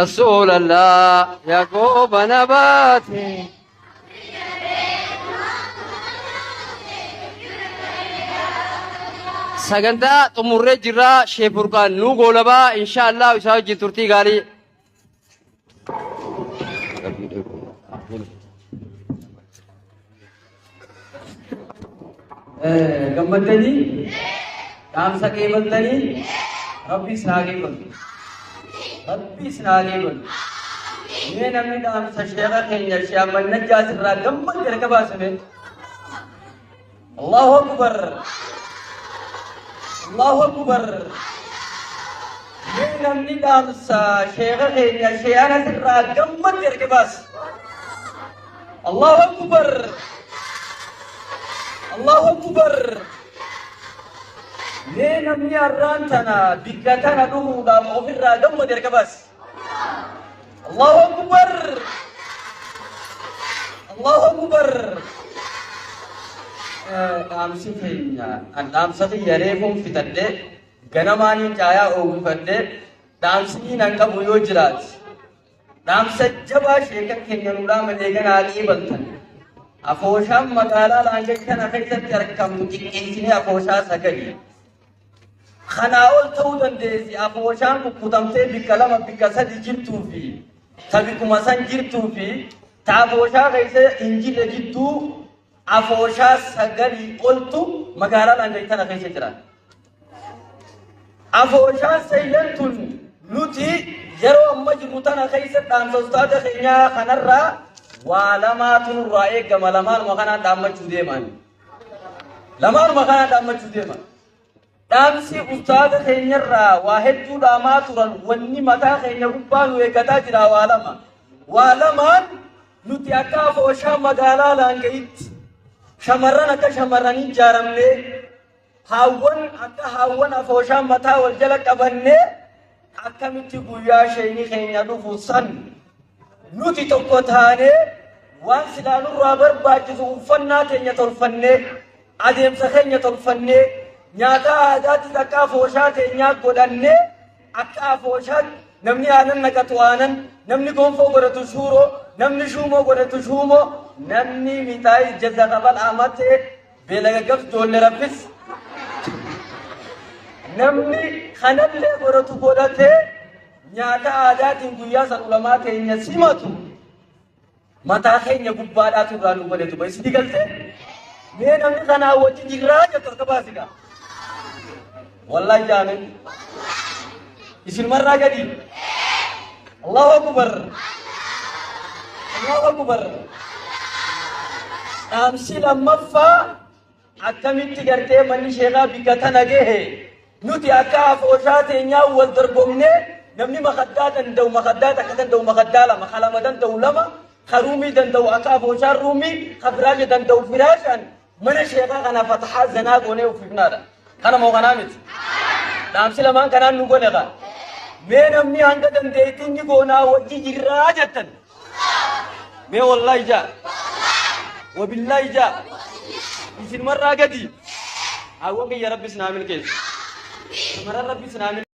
[SPEAKER 2] Rasuulallah yaa goobana baate. Sagantaa xumurree jirra Sheek Furqaan nuu goolabaa insha Allah isaa wajjin turtii gaarii. Gammaddanii dhaamsa qeebaltanii Rabbi isin haa qeebalu. Rabbi isin haa qeebalu. Mee namni dhaamsa sheekha keenya Sheekh Ahmad Najjaas irraa gammadde harka baasame. Allahu Akbar. Allahu Akbar. Mee namni dhaamsa sheekha keenya Sheekh Anas irraa gammadde harka baase. Allahu Akbar. Allahu Akbar. Mee namni har'aan tana bikka tana dhufuudhaaf ofirraa gammade harka baasi. Allahu Akbar. Allahu Akbar. Dhaamsi keenya an dhaamsa kiyya reefuun fitadhee ganamaaniin caayaa oogufadhee dhaamsi nan qabu yoo jiraate. Dhaamsa jabaa sheekan keenya nu dhaaman eeganaa qeebaltan. Afooshaan magaalaa Laangee kana keessatti argamtu xiqqeessinee afooshaa sagali. Kanaa ol ta'uu dandeessi afooshaan kukkutamtee bikka lama bikka sadi jirtuu fi ta bikkuma san jirtuu fi ta afooshaa keessa hin jirre jidduu afooshaa sagalii oltu magaalaa Laangee kana keessa jira. Afooshaan sayyan tun nuti yeroo amma jirru tana keessa dhaamsa ustaaza keenyaa kanarraa waa lamaatu nurraa eegama lamaanuma kanaan dhaammachuu deeman. Lamaanuma kanaan dhaammachuu deeman. Dhaamsi ustaaza keenyarraa waa hedduu dhaamaa turan wanni mataa keenya gubbaa nu eeggataa jira waa lama. Waa lamaan nuti akka afooshaa magaalaa Laanga'itti shamarran akka shamarranii ijaaramnee Haawwan akka haawwan afooshaa mataa wal jala qabannee akkamitti guyyaa sheeyni keenya dhufu san nuti tokko taanee waan silaa nurraa barbaachisu uffannaa keenya tolfannee adeemsa keenya tolfannee nyaata aadaattis akka afooshaa teenyaa godhannee akka afooshaatti namni aanan naqatu aanan namni gonfoo godhatu shuuroo namni shuumoo godhatu shuumoo namni mixaayii jaza qabal amatee Beela gaggabs ijoollee raffis. Namni kanallee godhatu godhatee nyaata aadaatiin guyyaa san ulamaa teenya simatu mataa keenya gubbaadhaatu irraa nu godhetu ba isinii galtee mee namni kanaa wajji jirraa jettu harka baasigaa. Wallahi jaame isin marraa gadi. Allahu akbar. Allahu akbar. Dhaamsi lammaffaa akkamitti gartee manni sheekaa bikka tana gahe nuti akka afooshaa teenyaa wal dorgomnee namni makaddaa danda'u makaddaa takka danda'u makaddaa lama kalama danda'u lama ka ruumii danda'u akka afooshaa ruumii ka firaasha danda'u firaashaan Mana sheekaa kana fatahaa zanaa goonee uffifnaadha. Kana moo kanaa miti? Dhaamsi lamaan kanaan nu gole kaa. Mee namni hanga dandeettiin ni goonaa wajji jirraa jettan. Mee wallaahi jaa. Wabillaahi jaa. Isin marraa gadi. Hawwan kiyya rabbi isin haa milkeessu. Shamarran rabbi isin haa milkeessu.